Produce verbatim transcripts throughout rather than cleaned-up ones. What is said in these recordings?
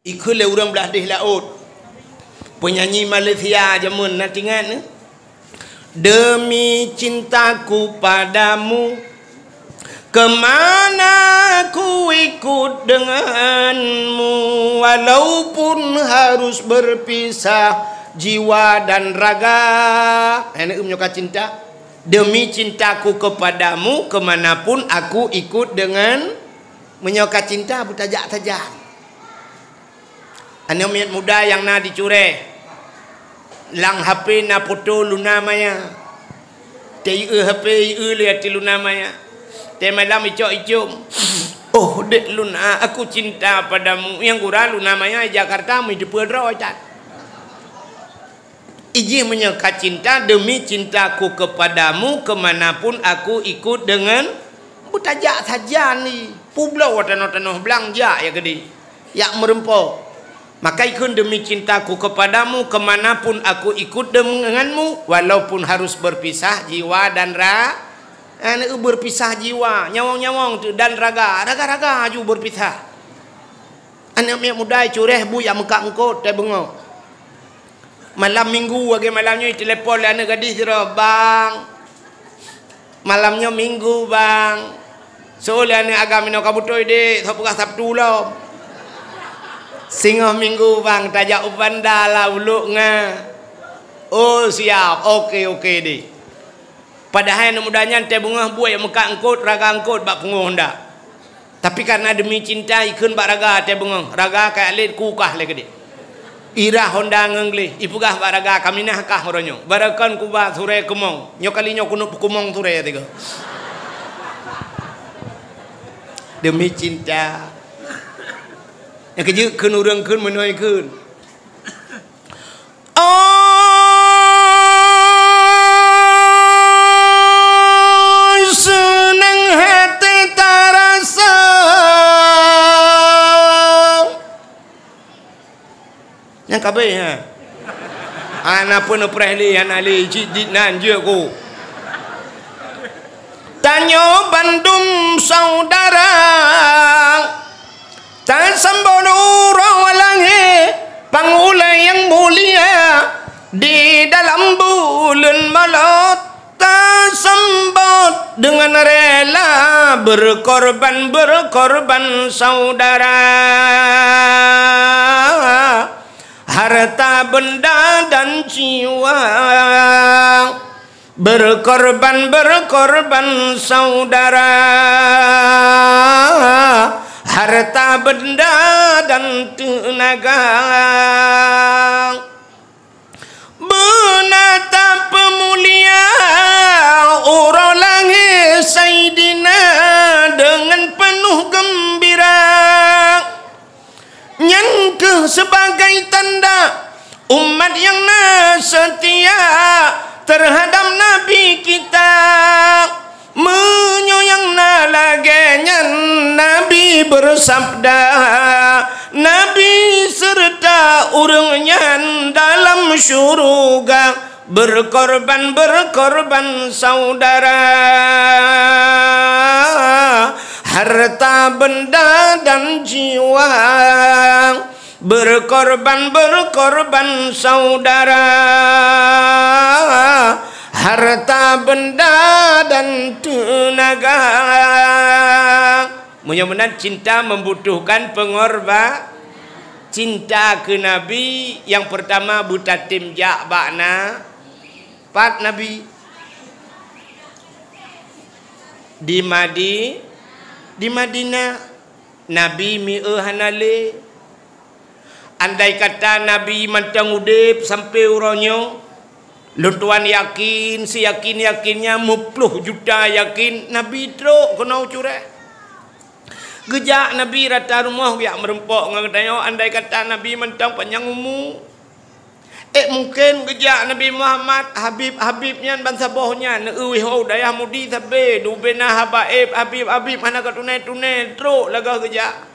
Ikheun lé ureuëng blah deh laôt. Peunyanyi Malaysia jameun na tingat, eh? Demi cintaku padamu, kemana ku ikut denganmu, walaupun harus berpisah jiwa dan raga. Hai neu meunyoe ka cinta, demi cintaku kepadamu, kemanapun aku ikut dengan. Meunyoe ka cinta, beutajak sajan. Aneuk miet muda nyang na di Cureh, lam H P na foto Luna Maya. Teu-eu H P, eu lé ateueh Luna Maya. Teumalam icok-icom. "Oh, dek Luna, aku cinta padamu." Nyang gura Luna Maya di Jakarta, meuteupeue droe that. Ijih meunyoe ka cinta, demi cintaku kepadamu, kemanapun aku ikut dengan. Beutajak sajan ni. Peubloe tanoh-tanoh blang jak ya keudeh. Jak meureumpok. Maka ikheun, demi cintaku kepadamu, kemanapun aku ikut denganmu, walaupun harus berpisah jiwa dan ra-, eh, berpisah jiwa, nyawöng-nyawöng tu, dan raga, raga-raga aju berpisah. Aneuk miet muda Cureh bu jak meukat eungkôt teubeungoh. Malam minggu lagée malam nyoe, telepon lé aneuk gadih sidroe, "Bang, malam nyoe minggu, Bang. Soe lé aneuk agam inoe ka beutôi dek, soe peugah Sabtu lom." "Singoh minggu, Bang, tajak u Banda lah ulok nga." "Oh, siap. Oke, oke deh." Padahai aneuk muda nyan teubeungoh buet meukat eungkôt, raga eungkôt bak pungoh honda. Tapi karena demi cinta, ikheun bak raga teubeungoh, raga ka lét kukah lé keudeh. Irah honda ngon gleh, ipeugah bak raga, "Kaminah kah uroe nyoe. Barokon kuba surée keumong. Nyoe kali nyoe keuneuk peukeumong surée tiga." Demi cinta. Nyang keujeuet kheun ureuëng kheun meunoe kheun. Oh, seunang hati tarasa. Nyang kabeh, ha? Hana pun neupreh lé, hana lé, cit dit nan jeuet ku. Tanyoe bandum saudara. Tasambot uroe lahé pang ulée nyang mulia, di dalam buleuen molot tasambot deungon rela berkorban-berkorban saudara, harta benda dan jiwa. Berkorban-berkorban saudara, harta benda dan teunaga. Beuna tapeumulia uroe lahé Saidina deungon peunoh geumbira. Nyan kheueh sibagai tanda umat nyang na seutia teuhadab Nabi kita. Meunyoe nyang na lagée nyan, Nabi beusabda, Nabi seureuta ureuëng nyan dalam syeuruga. Berkorban-berkorban saudara, harta benda dan jiwa. Berkorban-berkorban saudara, harta benda dan teunaga. Meunyoe meunan cinta membutuhkan pengorba-, cinta keu Nabi nyang peurtama beutatem jak bak na-, pat Nabi? Di Madi-, di Madinah. Nabi mi-, eu hana lé. Andai kata Nabi mantong udeb sampoe uroe nyoe, lôn tuan yakin, siyakin-yakinnya meuploh juta yakin, Nabi trok keunoe u Cureh. Geujak Nabi rata rumoh geujak meureumpok ngon geutanyoe, andai kata Nabi mantong panyang umu. Eh, mungken geujak Nabi Muhammad, Habib-Habib nyan bansaboh nyan, neueu ho dayah Mudi sabe, dubena habaib, Habib-Habib hana ka tuné-tuné, trok lagah geujak.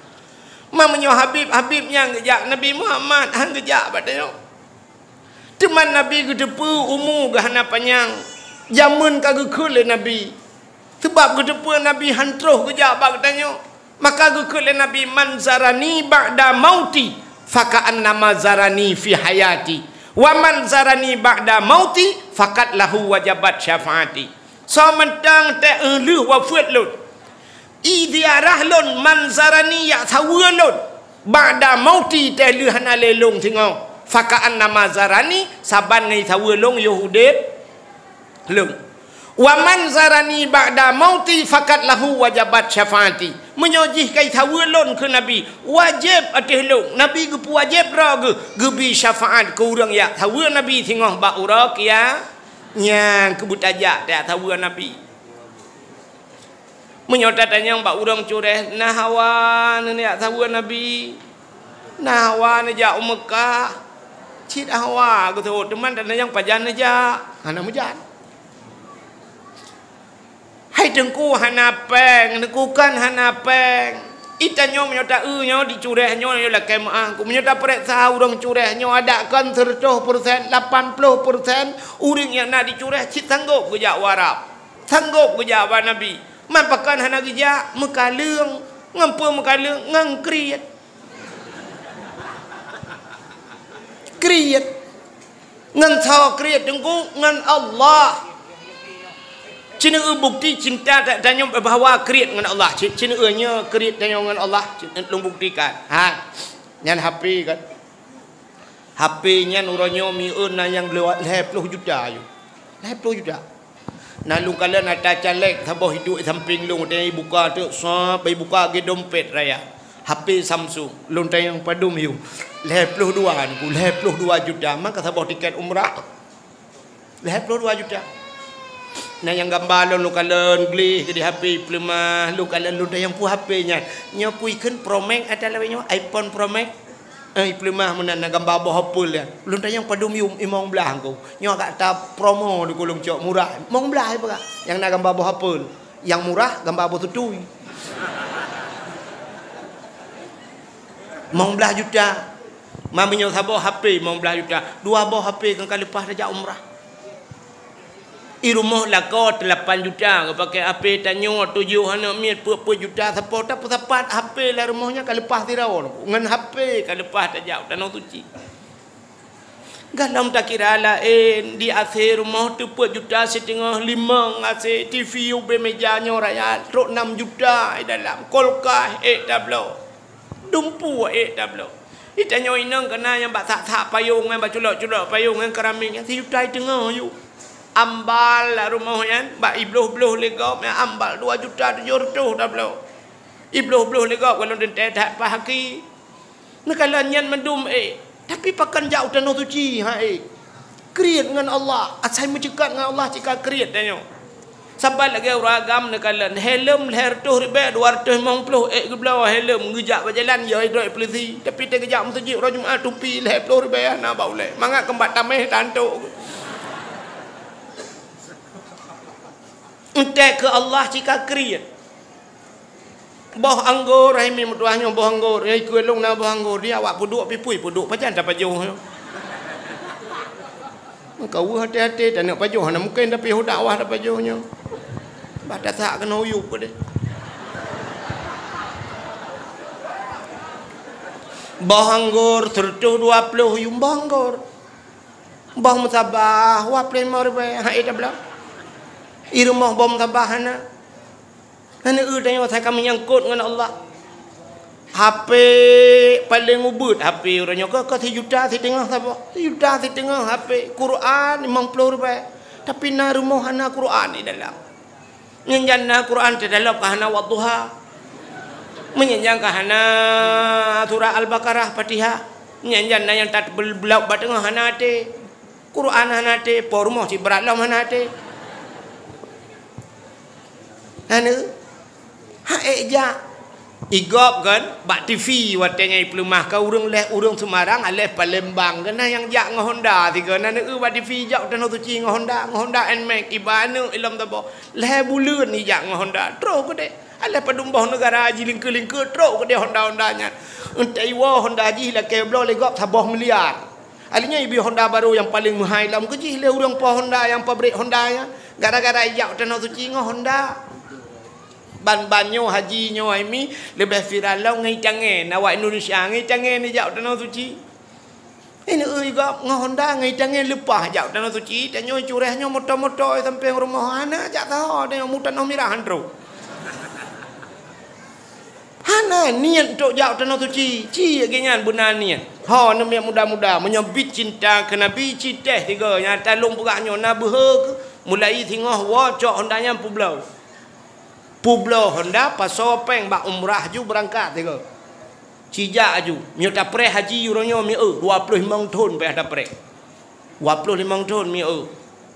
Ma meunyoe Habib-Habib nyan geujak, Nabi Muhammad han geujak bak tanyoe. Teuma Nabi geuteupeue umu geuh hana panyang, jameun ka geukheun lé Nabi. Sabab geuteupeue Nabi han troh geujak bak geutanyoe, maka geukheun lé Nabi, "Man zarani ba'da mauti, Faka'annama zarani fi hayati, wa man zarani ba'da mauti, faqad lahu wajabat syafaati. Soe mantong tée lheueh wafeuet lôn, i ziarah lôn, man zarani, jak saweue lôn, ba'da mauti, tée lheueh hana lé lôn singoh, faka'annama zarani, saban ngon saweue lôn yoh udeb lôn. Wa man zarani ba'da mauti faqad lahu wajabat syafaati. Meunyoe jih ka jisaweue lôn keu Nabi, wajéb ateueh lôn. Nabi geupeuwajéb droe geuh, geubi syafaat keu ureuëng jak saweue Nabi singoh bak uroe kia-, nyang keubeut tajak tajak saweue Nabi. Meunyoe tatanyong bak ureuëng cureh, na hawa neujak saweue Nabi? Na hawa neujak u Meukah? Cit hawa geuthôt, teuma tatanyong pajan neujak, hana meujan. Hai Teungku hana péng, Teungku kan hana péng. I tanyoe meunyoe ta-eu nyoe di cureh nyoe, nyoe lakée meuáh ku. Meunyoe tapareksa ureuëng cureh nyoe, adak kon seureutôh persen, lapan ploh persen ureuëng nyang na di cureh cit sanggôp geujak u Arab. Sanggôp geujak bak Nabi. Man pakon hana geujak? Meukaleueng. Ngon peue meukaleueng? Ngon kriet. Kriet. Ngon soe kriet Teungku? Ngon Allah. Ci neueu bukti cinta ta-, tanyoe bahwa kriet ngon Allah. Ci-, ci neueu nyoe kriet tanyoe ngon Allah. Ci-, lôn buktikan. Ha. Nyan H P kan. H P nyan uroe nyoe mieu na nyang lhée ploh juta yôh. Lhée ploh juta. Na lôn kalon ata caleg saboh iduek sampéng lôn, watée ibuka teuk sab, ibuka gét dompet raya. H P Samsung, lôn tanyong padum yôh. Lhée ploh dua Teungku, lhée ploh dua juta, maka saboh tiket umrah. Lhée ploh dua juta. Na nyang gamba lôn, lôn kalon gleh di H P i peuleumah, lôn kalon lôn tanyong peue H P nyan. Nyoe peue ikheun Pro Max ata lawét nyoe, iPhone Pro Max. Eh, i peuleumah meunan na gamba boh apel nyan. Lôn tanyong padum yôh, limong blaih Teungku. Nyoe agak ta promo di kulong cok murah. Limong blaih peugah. Nyang na gamba boh apel. Nyang murah gamba boh tutui. Limong blaih juta. Ma meunyoe saboh H P limong blaih juta, dua boh H P kan ka leupah tajak umrah. I rumoh lakoe teulapan juta, geupaké H P tanyoe tujoh aneuk miet peuet-peuet juta sapo, tapeusapat H P lam rumoh nyan ka leupah sidroe, ngon H P ka leupah tajak u Tanoh Suci. Gohlom takira laén, di A C rumoh teupeuet juta siteungoh, limong A C, T V ubé meja nyoe raya, trok nam juta i dalam, kulkas ék tabloe, dumpeue ék tabloe. Di tanyoe inong keunan nyang bak sak-sak payong nyan, bak culok-culok payong nyan, keramik nyan, sijuta siteungoh yôh. Ambal lam rumoh nyan, bak ibloh-bloh lé gob nyan, ambal dua juta tujoh reutôh tabloe. Ibloh-bloh lé gob, kalau teuntée that pah aki. Neukalon nyan mandum ék, tapi pakon jak u Tanoh Suci han ék. Kriet ngon Allah, asai meuceukat ngon Allah cit ka kriet tanyoe. Saban lagée ureuëng agam neukalon, helm lhée reutôh ribée, dua reutôh limong ploh ék geubloe helm, geujak bak jalan yo droe polisi. Tapi teugeujak meuseujid uroe Jumat tupi lhée ploh ribée hana bak ulée. Mangat keumbak taméh tantok. Entek keu Allah cit ka kriet. Boh anggor, hai mi meutuah nyoe boh anggor. Nyang ikeue lôn na boh anggor. Di awak peuduek pih pui peuduek pajan tapajoh nyoe. Meuka weueh até-até taneuk pajoh hana mungken, tapi hu dakwah tapajoh nyoe. Bah tasak keunoe uyueb deh. Boh anggor seureutôh dua ploh yum boh anggor. Boh meusabah dua ploh limong ribée, hai tabloe. I rumoh boh meusabah hana. Hana eu tanyoe asai ka meunyangkot ngon Allah. H P paleng ubeuet H P uroe nyoe ka, ka sijuta siteungoh saboh. Sijuta siteungoh H P, Quran limong ploh ribée. Tapi na rumoh hana Quran di dalam. Nyan jan na Quran teudalop ka hana Wadduha. Meunyan jan ka hana surah Al-Baqarah, Fatihah. Nyan jan na nyang tat bel-, beulop bak teungoh hana até. Quran hana até, po rumoh cit brat lom hana até. Hana. Ha ék jak. Igop kan, bak T V watée nyan ipeuleumah ka ureuëng lhée ureuëng Semarang, aléh Palembang keunan nyang jak ngon Honda sigoe. Hana eu bak T V jak u Tanoh Suci ngon Honda, ngon Honda Nmax, iba aneuk ilom saboh. Lhée buleuen ijak ngon Honda, troh keudeh. Aléh padum boh neugara jilingkeu-lingkeu, troh keudeh Honda-Honda nyan. Eunteuk iwoe Honda jih lakée bloe lé gob saboh miliar. Alinyoe ibi Honda barô nyang paleng meuhai lom keu jih lé ureuëng po Honda nyang pabrik Honda nyan. Gara-gara ijak u Tanoh Suci ngon Honda. Ban-ban nyoe haji nyoe hai mi leubeh viral lom ngon itangen. Awak Indonesia ngon itangen jijak u Tanoh Suci. Ini eu gob ngon Honda ngon itangen leupah jak u Tanoh Suci. Tanyoe cureh nyoe moto-moto sampai rumoh hana jak saho tanyoe mu Tanoh Mirah han trok. Hana niet untuk jak u Tanoh Suci. Ci lagée nyan beuna niet. Ho, aneuk miet muda-muda, meunyoe bit cinta keu Nabi, ci teh tiga nyang talong peugah nyoe na beuhe keu mulai singoh woe cok Honda nyan peubloe. Peubloe Honda, pasoe péng bak umrah ju beurangkat tiga. Ci jak aju. Meunyoe tapreh haji uroe nyoe mieu dua ploh limong thon payah tapreh. Dua ploh limong thon mieu.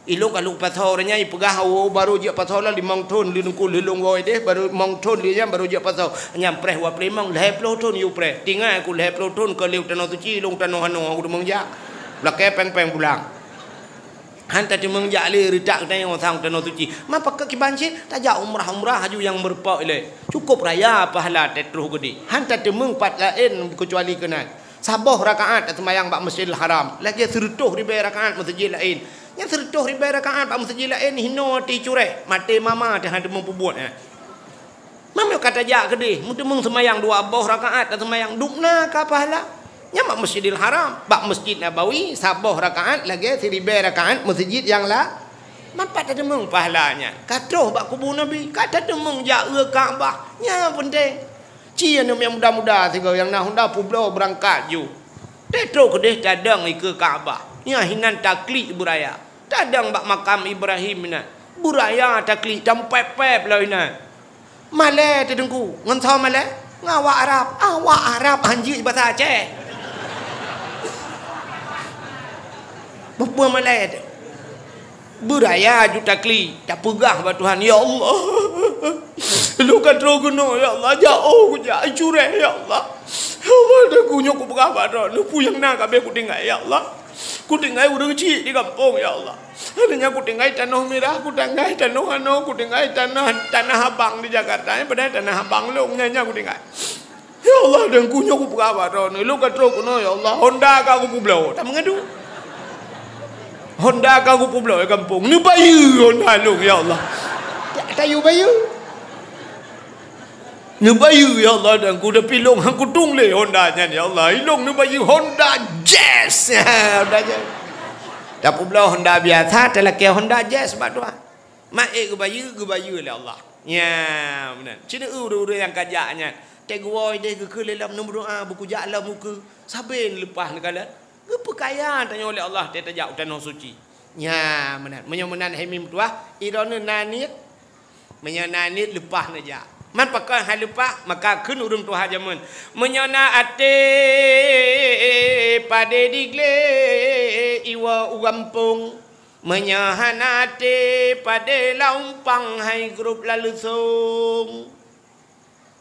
Ilong ka lheueh pasoe uroe nyan ipeugah, "Oh, barô jeuet pasoe lah limong thon, lheueh nungku lheueh lôn woe deh, barô limong thon lheueh nyan barô jeuet pasoe." Nyan preh dua ploh limong, lhèe ploh thon yue preh. Tinggai ku lhèe ploh thon ka lheueh u Tanoh Suci, ilong tanoh hanoe, aku deungon jak. Lakée péng-péng pulang. Han tateumeung jak lé reutak geutanyoe sang u Tanoh Suci. Ma pakon kiban cit tajak umrah-umrah aju nyang meureumpok ilée. Cukôp raya pahala teutroh geudeh. Han tateumeung pat laén keucuali keunan. Saboh rakaat taseumayang bak Masjidil Haram, lagée sireutôh ribée rakaat meuseujid laén. Nyang sireutôh ribée rakaat bak meuseujid laén hinoe até cureh, maté mama teuh han teumeung peubuet nyan. Meunyoe ka tajak keudeh, meuteumeung seumayang dua boh rakaat taseumayang, dubna ka pahala. Nyan bak Masjidil Haram, bak Masjid Nabawi saboh rakaat lagée siribée rakaat meuseujid nyang la. Manfaat tateumeung pahala nyan. Ka troh bak kubu Nabi, ka tateumeung jak u Ka'bah. Nyan peunteng. Ci aneuk miet muda-muda sigoe nyang na Honda peubloe beurangkat ju. Teutroh keudeh tadong ikeue Ka'bah. Nyan hinan taklik beuraya. Tadong bak makam Ibrahim inan. Beuraya taklik tampép-pép lom inan. Malée teuh Teungku, ngon soe malée? Ngon awak Arab. Awak Arab han jeuet basa Aceh. Peue-peue malée teuh. Beuraya ju takli, tapeugah bak Tuhan, "Ya Allah, lôn ka troh keunoe, ya Allah, jak oh kujak cureh, ya Allah. Ya Allah, dan ku nyoe kupeugah bak droeneuh, peue nyang na ka abéh kutinggai, ya Allah. Kutinggai ureuëng chik di gampông, ya Allah. Hana nyan kutinggai tanoh mirah, kutinggai tanoh hanoe, kutinggai tanah, tanah abang di Jakarta, padahai tanah abang lôn nyan, nyan kutinggai." Ya Allah, dan ku nyoe kupeugah bak droeneuh, lôn ka troh keunoe, ya Allah, Honda ka kupeubloe. Tameungadu. Honda ka kupeubloe, ya gampông. Neubayeue Honda lôn, ya Allah. Ta-, tayue bayeue. Neubayeue, ya Allah, dan ku, tapi lôn han kutung lé Honda nyan, ya Allah. Ilôn neubayeue Honda Jazz. Honda Jazz. Tapeubloe Honda biasa, talakée Honda Jazz bak Tuhan. Mak ék geubayeue, geubayeue lé Allah. Nya, meunan. Ci neu ureuëng-ureuëng nyang ka jak nyan. Teuh geuwoe deh geukheun lé lom neumeudoa, beukujak lom ukeue. Sabe neuleupah neukalon. Geupeukaya tanyoe lé Allah teuh tajak u Tanoh Suci. Nya, meunan. Meunyoe meunan hai mi meutuah, droeneuh na niet. Meunyoe na niet leupah neujak. Man pakon hai leupah, maka kheun ureuëng tuha jameun. Meunyoe na até padé diglé iwoe u gampông. Meunyoe hana até padé lam umpang hai grob lam leusông.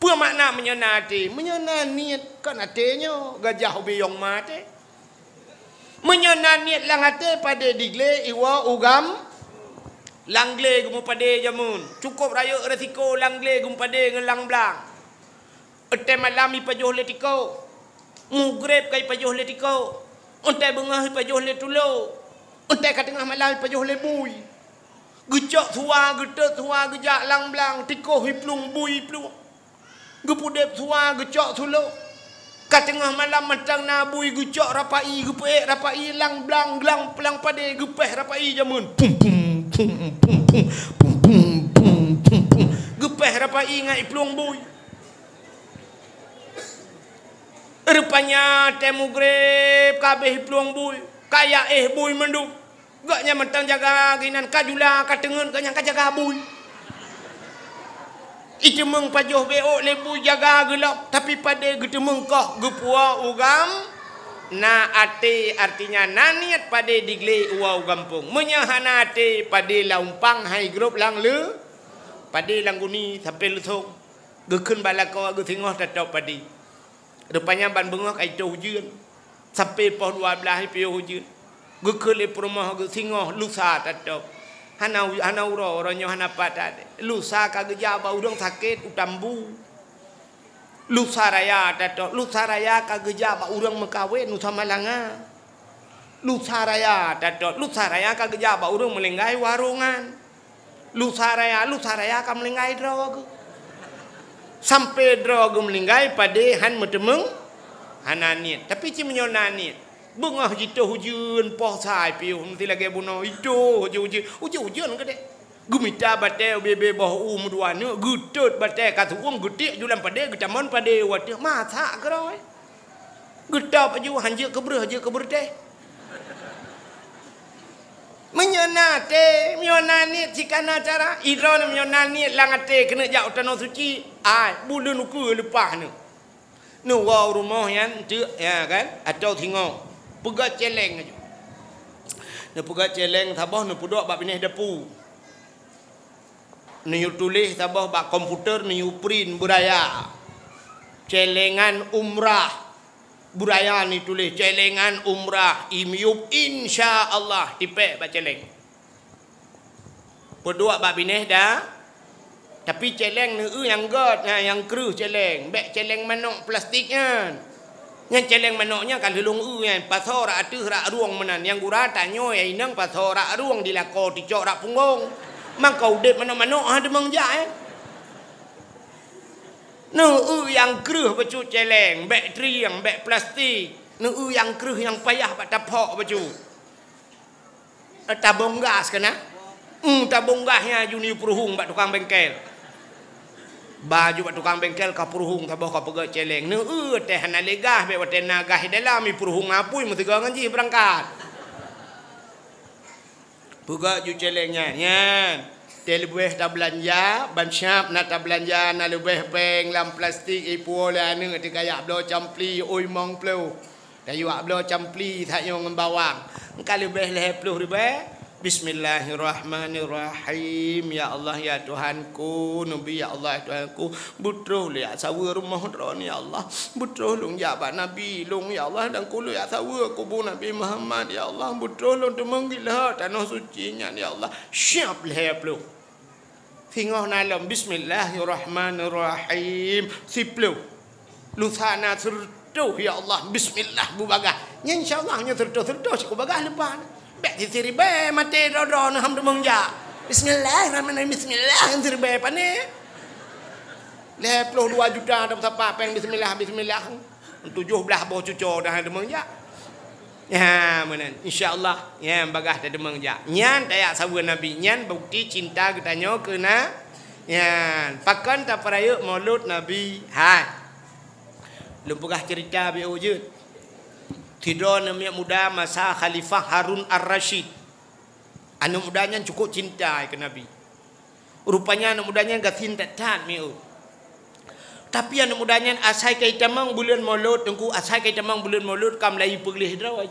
Peue makna meunyoe na até? Meunyoe na niet kon até nyoe gajah ubiyong ma até. Meunyoe na niet lam até padé diglé iwoe u gam lam glé geumeupadé jameun. Cukôp rayeuk resiko lam glé geumeupadé ngon lam blang. Watée malam ipajoh lé tiko, mugreb ka ipajoh lé tiko, watée beungoh ipajoh lé tulo, watée ka teungoh malam ipajoh lé bui. Geucok suwa, geutot suwa, geujak lam blang, tiko iplueng bui iplueng. Geupeudeb suwa, geucok sulo. Ka teungoh malam mantong na bui geucok rapai, geupeuék rapai lam blang, lam padé geupéh rapai jameun. Pum, pum, pum, pum, pum, pum, pum, pum, pum, pum. Geupéh rapai ngon iplueng bui. Rupanya watée mugreb ka abéh plueng bui, ka jak éh bui mandum. Gobnyan mantong jaga geuh inan ka jula ka teungeut gobnyan ka jaga bui. Iteumeung pajoh bék lé bui jaga geulom, tapi padé geuteumeung koh geupuwoe u gam. Na até, artinya na niet padé diglé iwoe u gampông. Meunyoe hana até, padé lam umpang hai grob lam lé, padé lam guni sampoe leusông. Geukheun bak lakoe geuh singoh tatôb padé. Rupanya ban beungoh ka jitôh ujeuen. Sampoe poh dua blaih jipiôh ujeuen. Geukheun lé peurumoh geuh singoh lusa tatôb. Hana u-, hana uroe, uroe nyoe hana pat that. Lusa ka geujak bak ureuëng sakét u Tambu. Lusa raya tatôb, lusa raya ka geujak bak ureuëng meukawen u Samalanga. Lusa raya tatôb, lusa raya ka geujak bak ureuëng meulinggai warongan. Lusa raya, lusa raya ka meulinggai droe geuh. Sampoe droe geumeuninggai padé han meuteumeung, hana niet. Tapi cit meunyoe na niet, beungoh jitoh ujeuen poh sai piôh meusti lagée bunoe, itoh ujeuen-ujeuen, ujeuen-ujeuen keudeh. Geumita batée ubé-bé boh u meudua neuk, geutot batée ka su'uem, geutiek ju lam padé, geutamong padé u ateueh, masak keudroe. Geutôb aju, han jeuet keu breueh, jeuet keu beureutéh. Meunyoe na até, meunyoe na niet, cit kana cara. Idroe meunyoe na niet lam até keuneuk jak u tanoh suci, ai, buleuen ukeue leupah neuh. Neuwoe u rumoh nyan teuk, ya kan, atau singoh. Peugét céléng aju. Neupeugét céléng saboh, neupeuduek bak binéh dapu. Neuyue tuléh saboh bak komputer, neuyue print beuraya. Céléngan umrah. Beuraya neutuléh, céléngan umrah, i miyueb, insya Allah, tipék bak céléng. Peuduek bak binéh da, tapi céléng neueu nyang gét, na nyang kreueh céléng, bék céléng manok plastik nyan. Nyan céléng manok nyan ka lheueh lôn eu nyan, pasoe rak ateueh rak rueng meunan. Nyang gura tanyoe inong pasoe rak rueng dilakoe ticok rak punggong. Mangka udeb manok-manok ha deungon jak, eh. Neueu nyang kreueh bacut céléng, bék trieng, bék plastik. Neueu nyang kreueh nyang payah bak taphok bacut. Eh, tabong gas keunan? Hmm, tabong gas nyan aju neuyue peuruhueng bak tukang bengkel. Ba aju bak tukang bengkel ka peuruhueng saboh ka peugét céléng. Neueu teuh hana lé gas, bék watée na gas di dalam, i peuruhueng apui meusigoe ngon jih beurangkat. Peugét ju céléng nyan, nyan. Teuleubeh tabeulanja, ban siab na tabeulanja, na leubeh péng lam plastik, ipuwoe lé aneuëk teukayak bloe campli, oi mong ploh. Tayuak bloe campli tanyoe ngon bawang. Ka leubeh lhée ploh ribée. Bismillahirrahmanirrahim. Ya Allah, ya Tuhanku, neubi, ya Allah, ya Tuhanku. Beutroh lôn jak saweue rumoh droeneuh, ya Allah. Beutroh lôn jak bak Nabi lôn, ya Allah, dan kulôn jak saweue kubu Nabi Muhammad, ya Allah. Beutroh lôn teumeung gila tanoh suci nyan, ya Allah. Siab lhée ploh. Singoh na lom, bismillahirrahmanirrahim. Siploh. Lusa na seureutoh, ya Allah, bismillah beubagaih. Nyan insya Allah nyoe seureutoh-seureutoh cit beubagaih leupah. Bék siribée maté droe-droe neuh han teumeung jak. Bismillahirrahmanirrahim, bismillah, siribée pané. Lhée ploh dua juta tapeusapa péng bismillah, bismillah. Tujoh blaih boh cuco dah han teumeung jak. Nyan meunan. Insya Allah, nyan bagaih tateumeung jak. Nyan tajak saweue Nabi. Nyan bukti cinta geutanyoe keu na-, nyan. Pakon tapeurayeuk Maulud Nabi? Hai. Lôn peugah ceurita beu jeuet. Sidroe aneuk muda masa Khalifah Harun Ar-Rasyid. Aneuk muda nyan cukup cinta keu Nabi. Rupanya aneuk muda nyan gasien that-that mieu. Tapi aneuk muda nyan asai ka itamong buleuen Maulud, Teungku, asai ka itamong buleuen Maulud ka meulayeue peugleh droe.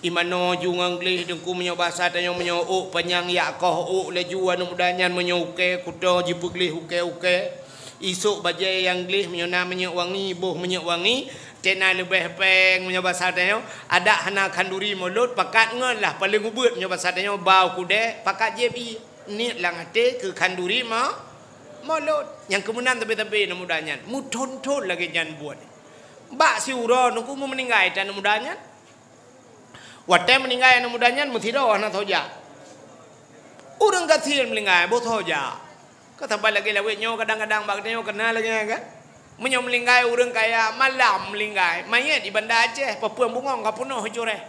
Imanoe ju ngon gleh, Teungku, meunyoe basa tanyoe meunyoe ôk panyang yak koh ôk laju aneuk muda nyan meunyoe ukée kuto jipeugleh ukée-ukée. Isôk bajée nyang gleh meunyoe na minyeuk wangi, boh minyeuk wangi, tena leubeh péng meunyoe basa tanyoe, adak hana khanduri Maulud, pakat ngon lah paleng ubeuet meunyoe basa tanyoe, bau kudée, pakat jieb ié. Niet lam até keu khanduri ma-, Maulud. Nyang keu meunan sabe-sabe aneuk muda nyan, meuthon-thon lagée nyan buet. Bak siuroe Teungku meuninggai that aneuk muda nyan. Watée meuninggai aneuk muda nyan meusidroe hana soe jak. Ureuëng gasien meuninggai boh soe jak. Ka saban lagée lawét nyoe kadang-kadang bak geutanyoe keuna lagée nyan kan. Meunyoe meuninggai ureuëng kaya malam meuninggai, manyét di Banda Aceh, papeuen bungong ka peunoh cureh.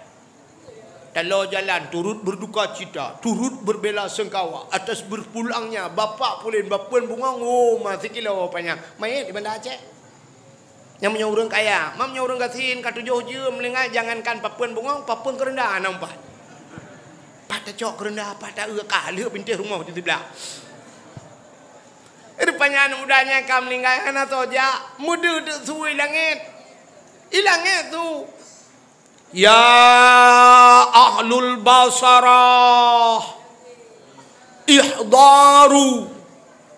Taloe jalan turut berdukacita, turut berbela sengkawa atas berpulangnya Bapak Pulen, papeuen bungong, oh, ma sikilo panyang. Manyét di Banda Aceh. Nyang meunyoe ureuëng kaya, ma meunyoe ureuëng gasien ka tujoh jeuem meuninggai, jangankan papeuen bungong, papeuen keureunda hana umpat. Pat tacok keureunda, pat taeu ka lheueh bintéh rumoh di siblah. Rupanya aneuk muda nyan ka meuninggai hana soe jak, meudeuh-deuh su i langét. I langét su. Ya ahlul Basarah, ihdaru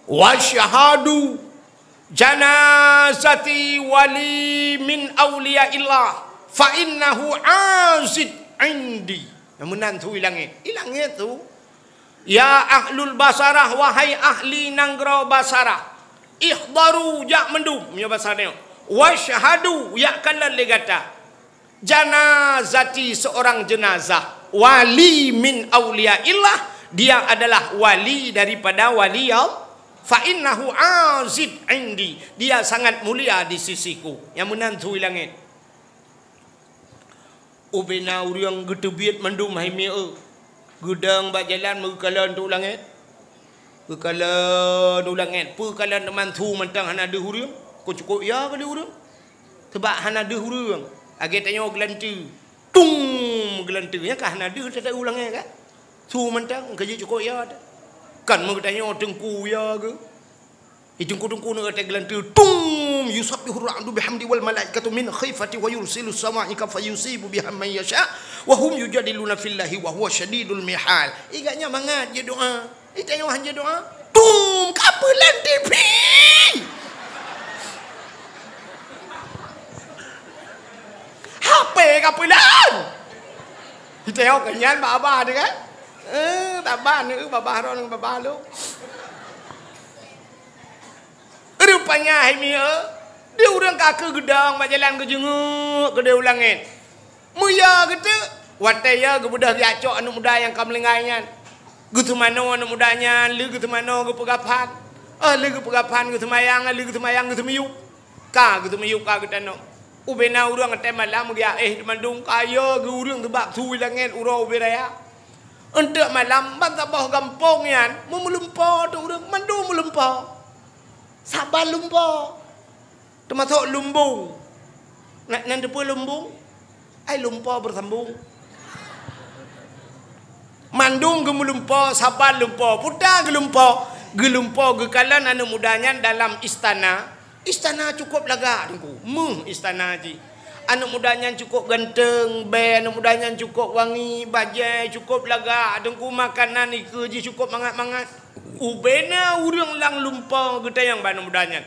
wasyhadu janazati wali min auliyaillah fa innahu azid indi. Nyang meunan su i langét. I langét su. Ya ahlul Basarah, wahai ahli nanggroe Basarah, ihdaru, jak mandum, meunyoe basa nyoe, wasyhadu, jak kalon lé gata, janazati, seorang jenazah, wali min auliyaillah, dia adalah wali daripada wali Allah. Fa innahu azid indi, dia sangat mulia di sisiku. Nyang meunan su i langét. Ubena ureuëng geuteubiet mandum hai mieu, geudong bak jalan meugeukalon u langét. Geukalon u langét, peue kalon teuma su mantong hana deuh ureuëng. Kon cukôp ya kali ureuëng. Sabab hana deuh ureuëng. Lagée tanyoe geulanteue. Tung! Geulanteue nyan ka hana deuh teuh u langét kan? Su mantong ka jeuet cukôp ya teuh. Kan meugeutanyoe teungku ya geuh. Di teungku-teungku nyoe teuh geulanteue, tum! Yusabbihur ra'du bihamdi wal malaikatu min khifati wa yursilus sawa'iqa fayusibu biha man yasha wa hum yujadiluna fillahi wa huwa syadidul mihal. Igat nyan mangat jeuet doa. Di tanyoe han jeuet doa. Tum! Kapeulan tipi! H P kapeulan! Di tanyoe keunyan bak abah teuh kan? Eh, taban, eh, babah ron babah lôn. Rupanya hai mieu, di ureuëng ka keu geudong bak jalan geujeungeuk keudeh u langét. Meuyö geuteuk, watée yö geubeudôh geujak cok aneuëk muda nyang ka meulinggai nyan. Geuseumanoe aneuëk muda nyan, lheueh geuseumanoe geupeugaphan. Oh, lheueh geupeugaphan geuseumayang, lheueh geuseumayang geuseumiyueb. Ka geuseumiyueb ka geutanoh. Ubena ureuëng watée malam geujak éh teumandum ka yö geu ureuëng seubab su i langét uroe ubé raya. Eunteuk malam ban saboh gampông nyan meumeuleumpo teuh ureuëng mandum meulumpo. Saban lumpo. Teumasok lumbung. Na, nan teupeue lumbung? Ai lumpo beusambong. Mandum geumeulumpo, saban lumpo, puta geulumpo. Geulumpo geukalon aneuëk muda nyan dalam istana. Istana cukôp lagak teungku. Meuh istana jih. Aneuëk muda nyan cukôp ganteng, bée aneuëk muda nyan cukôp wangi, bajée cukôp lagak teungku, makanan ikeue jih cukôp mangat-mangat. Ubena ureuëng lam lumpo geutanyong bak aneuëk muda nyan.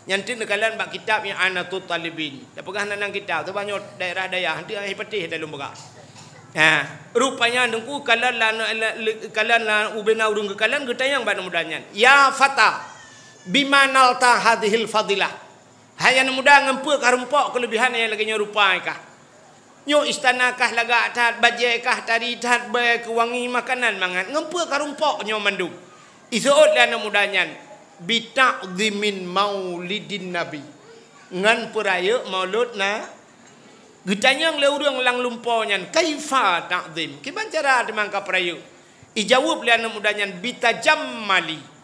Nyan teuk neukalon bak kitab I'anatut Talibin. Tapeugah nan kitab teuh banyoe daerah dayah, hana patéh dalam beurah. Ha, rupanya teungku kalon la, la, la, kalon la ubena ureuëng geukalon geutanyong bak aneuëk muda nyan. Ya fata, bima nalta hadhil fadilah. Hai aneuëk muda, ngon peue ka rumpok keuleubihan nyang lagée nyoe rupa kah? Nyoe istana kah lagak that, bajée kah tari that, bée keuh wangi, makanan mangat, ngon peue ka rumpok nyoe mandum? Iseuôt lé aneuëk muda nyan, "Bita'dhimin maulidin nabi." Ngon peurayeuk maulud na-, geutanyong lé ureuëng lam lumpo nyan, "Kaifa ta'dhim?" Kiban cara teuma ka peurayeuk? Ijaweueb lé aneuëk muda nyan, "Bitajammali."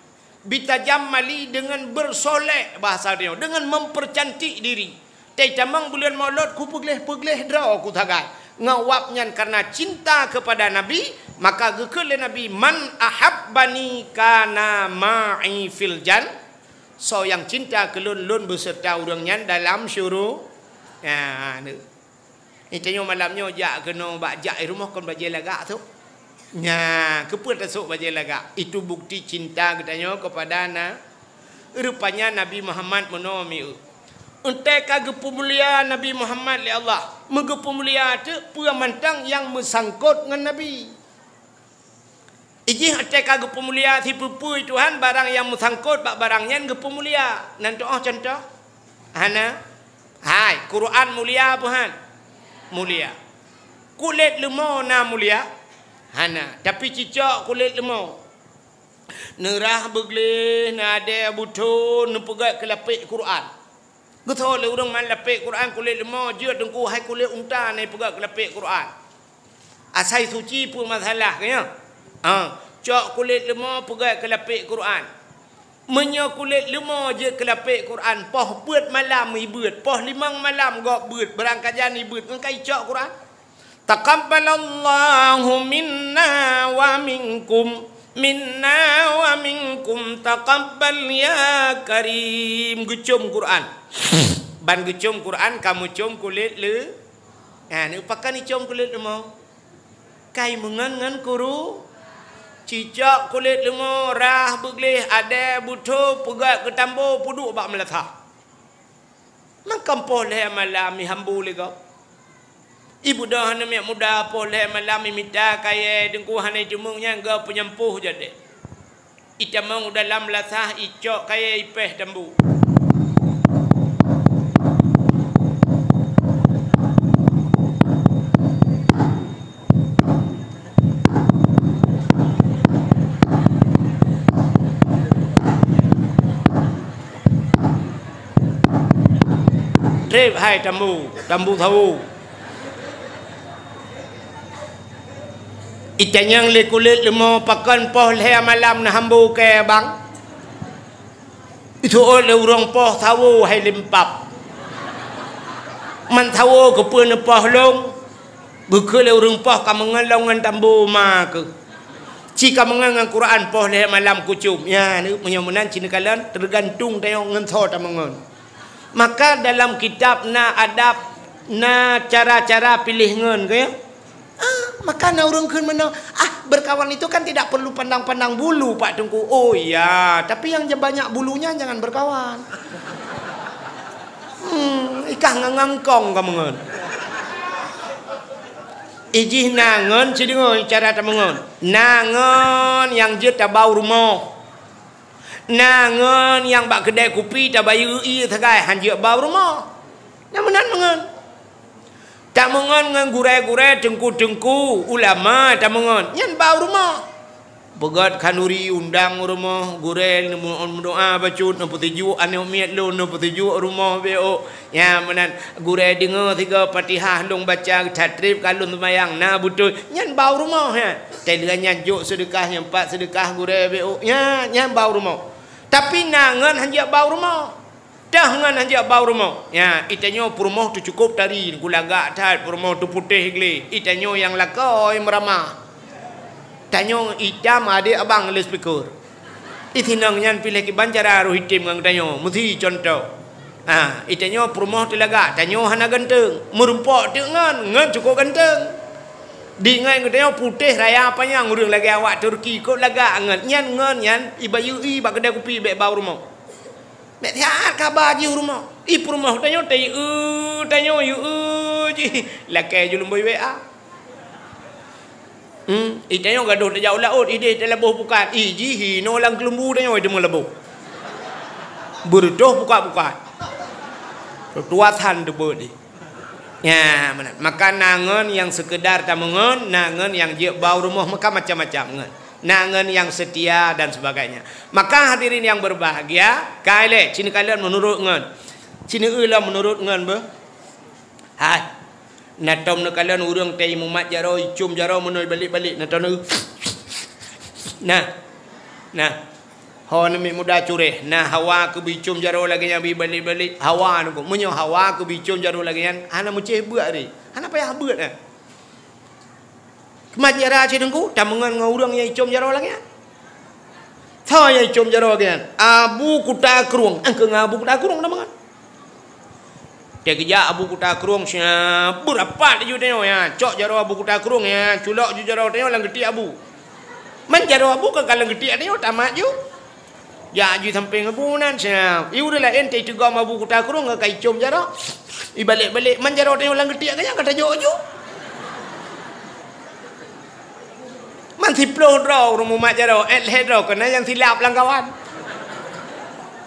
Bitajammali dengan bersolek, bahasa dia, dengan mempercantik diri. Teutamong buleuen Maulud kupeugléh-peugléh droe kusagai. Ngon wab nyan karena cinta kepada Nabi, maka geukheun lé Nabi, "Man ahabbani kana ma'i fil jan." Soe nyang cinta keu lôn, lôn beuseureuta ureuëng nyan dalam syuru-, ya, ni. Nyan tanyoe malam nyoe jak keunoe bak jak i rumoh kon bajée lagak sôk. Nya, keupeue tasôk bajée lagak? Itu bukti cinta geutanyoe kepada na-, rupanya Nabi Muhammad meunoe mieu. Eunteuk ka geupeumulia Nabi Muhammad lé Allah, meugeupeumulia teuk peue mantong nyang meusangkot ngon Nabi. Ijih watée ka geupeumulia sipeue-peue Tuhan, barang nyang meusangkot bak barang nyan geupeumulia. Nan teuôh cuntoh? Hana. Hai, Quran mulia peue han? Mulia. Kulét leumo na mulia? Hana. Tapi cicok kulét leumo. Neurah beugleh, neuadée butho, neupeugét keu lapék Quran. Geutho lé ureuëng man lapék Quran kulét leumo, jeuet teungku hai kulét unta na ipeugét keu lapék Quran. Asai suci peue masalah keu nyoe? Ha, cok kulét leumo peugét keu lapék Quran. Meunyoe kulét leumo jeuet keu lapék Quran, poh peuet malam ibeuet, poh limong malam gob beuet, beurangkajan ibeuet, ngon ka icok Quran. Taqabbalallahu minna wa minkum, minna wa minkum taqabbal ya karim. Geucom Quran. Ban geucom Quran ka meucom kulét leu-, ha, neupakon icom kulét leumo. Kai meungon ngon kuru, cicok kulét leumo, rhah beugleh, adée butho, peugét keu tambo, peuduek bak meulasah. Mangkam poh lhée malam ihambu lé gob. Ibeudôh aneuëk miet muda poh lhée malam imita kayée teungku hana iteumeung nyan gob peunyampôh jadi. Itamong u dalam lasah icok kayée ipéh tambu. Trép hai tambu, tambu sawo. Itanyong lé kulét leumo pakon poh lhèe malam na hambo kèe bang. Iseuôt lé ureueng poh sawo hai limpab. Man sawo keupeue neupoh lôn? Geukheun lé ureueng poh kameungon lôn ngon tambu ma keuh. Ci kameungon ngon Quran poh lhèe malam kucom. Ya, meunyoe meunan ci neukalon teugantung tanyoe ngon soe tameungon. Maka dalam kitab na adab, na cara-cara piléh ngon, ka ya? Ah, maka na ureueng kheun meunoe, "Ah, berkawan itu kan tidak perlu pandang-pandang bulu, Pak Teungku." Oh iya, tapi yang je-, banyak bulunya jangan berkawan. Hmm, ikah ngang-ngang kong kameungon. Ijih na ngon, ci deungoe cara tameungon. Na ngon nyang jeuet tabau rumoh. Na ngon nyang bak keudè kupi tabayeue ié sagai han jeuet bau rumoh. Nyang meunan meungon. Tameungon ngon gurèe-gurèe, teungku-teungku, ulama tameungon, nyan bau rumoh. Peugöt khanuri undang rumoh, gurèe neumeudoa bacut, neupeusijuek aneuk miet lôn, neupeusijuek rumoh beu. Nyan meunan, gurèe deungoe sigoe Fatihah lôn baca that trép ka lôn seumayang, na beutôi. Nyan bau rumoh nyan. Teuh lheueh nyan jok seudeukah, nyan pat seudeukah gurèe beu. Nyan, nyan bau rumoh. Tapi na ngon han jeuet bau rumoh. Teuh ngon han jeuet bau rumoh. Nyan, itanyoe peurumoh teuh cukôp tari, gulagak that, peurumoh teuh putéh glé. Itanyoe nyang lakoe meuramah. Tanyoe itam adék abang loudspeaker. Isinong nyan piléh kiban cara roh item ngon geutanyoe. Meusi cuntoh. Ha, itanyoe peurumoh teuh lagak, tanyoe hana ganteng. Meurumpok teuk ngon, ngon cukôp ganteng. Di ngon geutanyoe putéh raya panyang ureueng lagèe awak Turki, kôp lagak ngon. Nyan ngon nyan, ibayeue ié bak keudè kupi bèk bau rumoh. Bèk siat kaba jih u rumoh. Ié peurumoh tanyoe, tayeue, tanyoe yeue jih. Lakèe ju leumbôi W A. Hmm, itanyoe gadôh tajak u laôt, idéh talaboh pukat. Ih, jih hinoe lam keuleumbu tanyoe teuma laboh. Beureutoh pukat-pukat. Tutoe san teubeuet jih. Nyan, meunan. Maka na ngon nyang seukeudar tameungon, na ngon nyang jeuet bau rumoh, maka macam-macam ngon. Na ngon nyang seutia dan sebagainya. Maka hadirin yang berbahagia, ka ilèe, ci neukalon meunurot ngon. Ci neueu lom meunurot ngon beuh. Hai. Na tom neukalon ureueng teuh imumat jaroe, icom jaroe meunoe ibalek-balek, na tom neu-, nah. Nah. Ho neumiet muda cureh, na hawa keu bicom jaroe lagèe nyan bibalek-balek, hawa nungku. Meunyoe hawa keu bicom jaroe lagèe nyan, hana meucéh beuet ré. Hana payah beuet nyan. Keumat jara cit teungku, tameungon ngon ureueng nyang icom jaroe lagèe nyan. Soe nyang icom jaroe lagèe nyan? Abu Kuta Krueng. Engkeu ngon Abu Kuta Krueng tameungon. Teukeujak Abu Kuta Krueng siap, beurapat ju tanyoe, ya. Cok jaroe Abu Kuta Krueng, ya. Culok ju jaroe tanyoe lam geutiek Abu. Man jaroe Abu ka lam geutiek tanyoe, tamat ju. Jak ju sampéng Abu nan siap. Ié ureueng laén teuteugom Abu Kuta Krueng ka icom jaroe. Ibalek-balek, man jaroe tanyoe lam geutiek ka nyan ka tajok ju. Man siploh droe ureueng mumat jaroe, eh, lhèe droe keunan nyang silap lam kawan.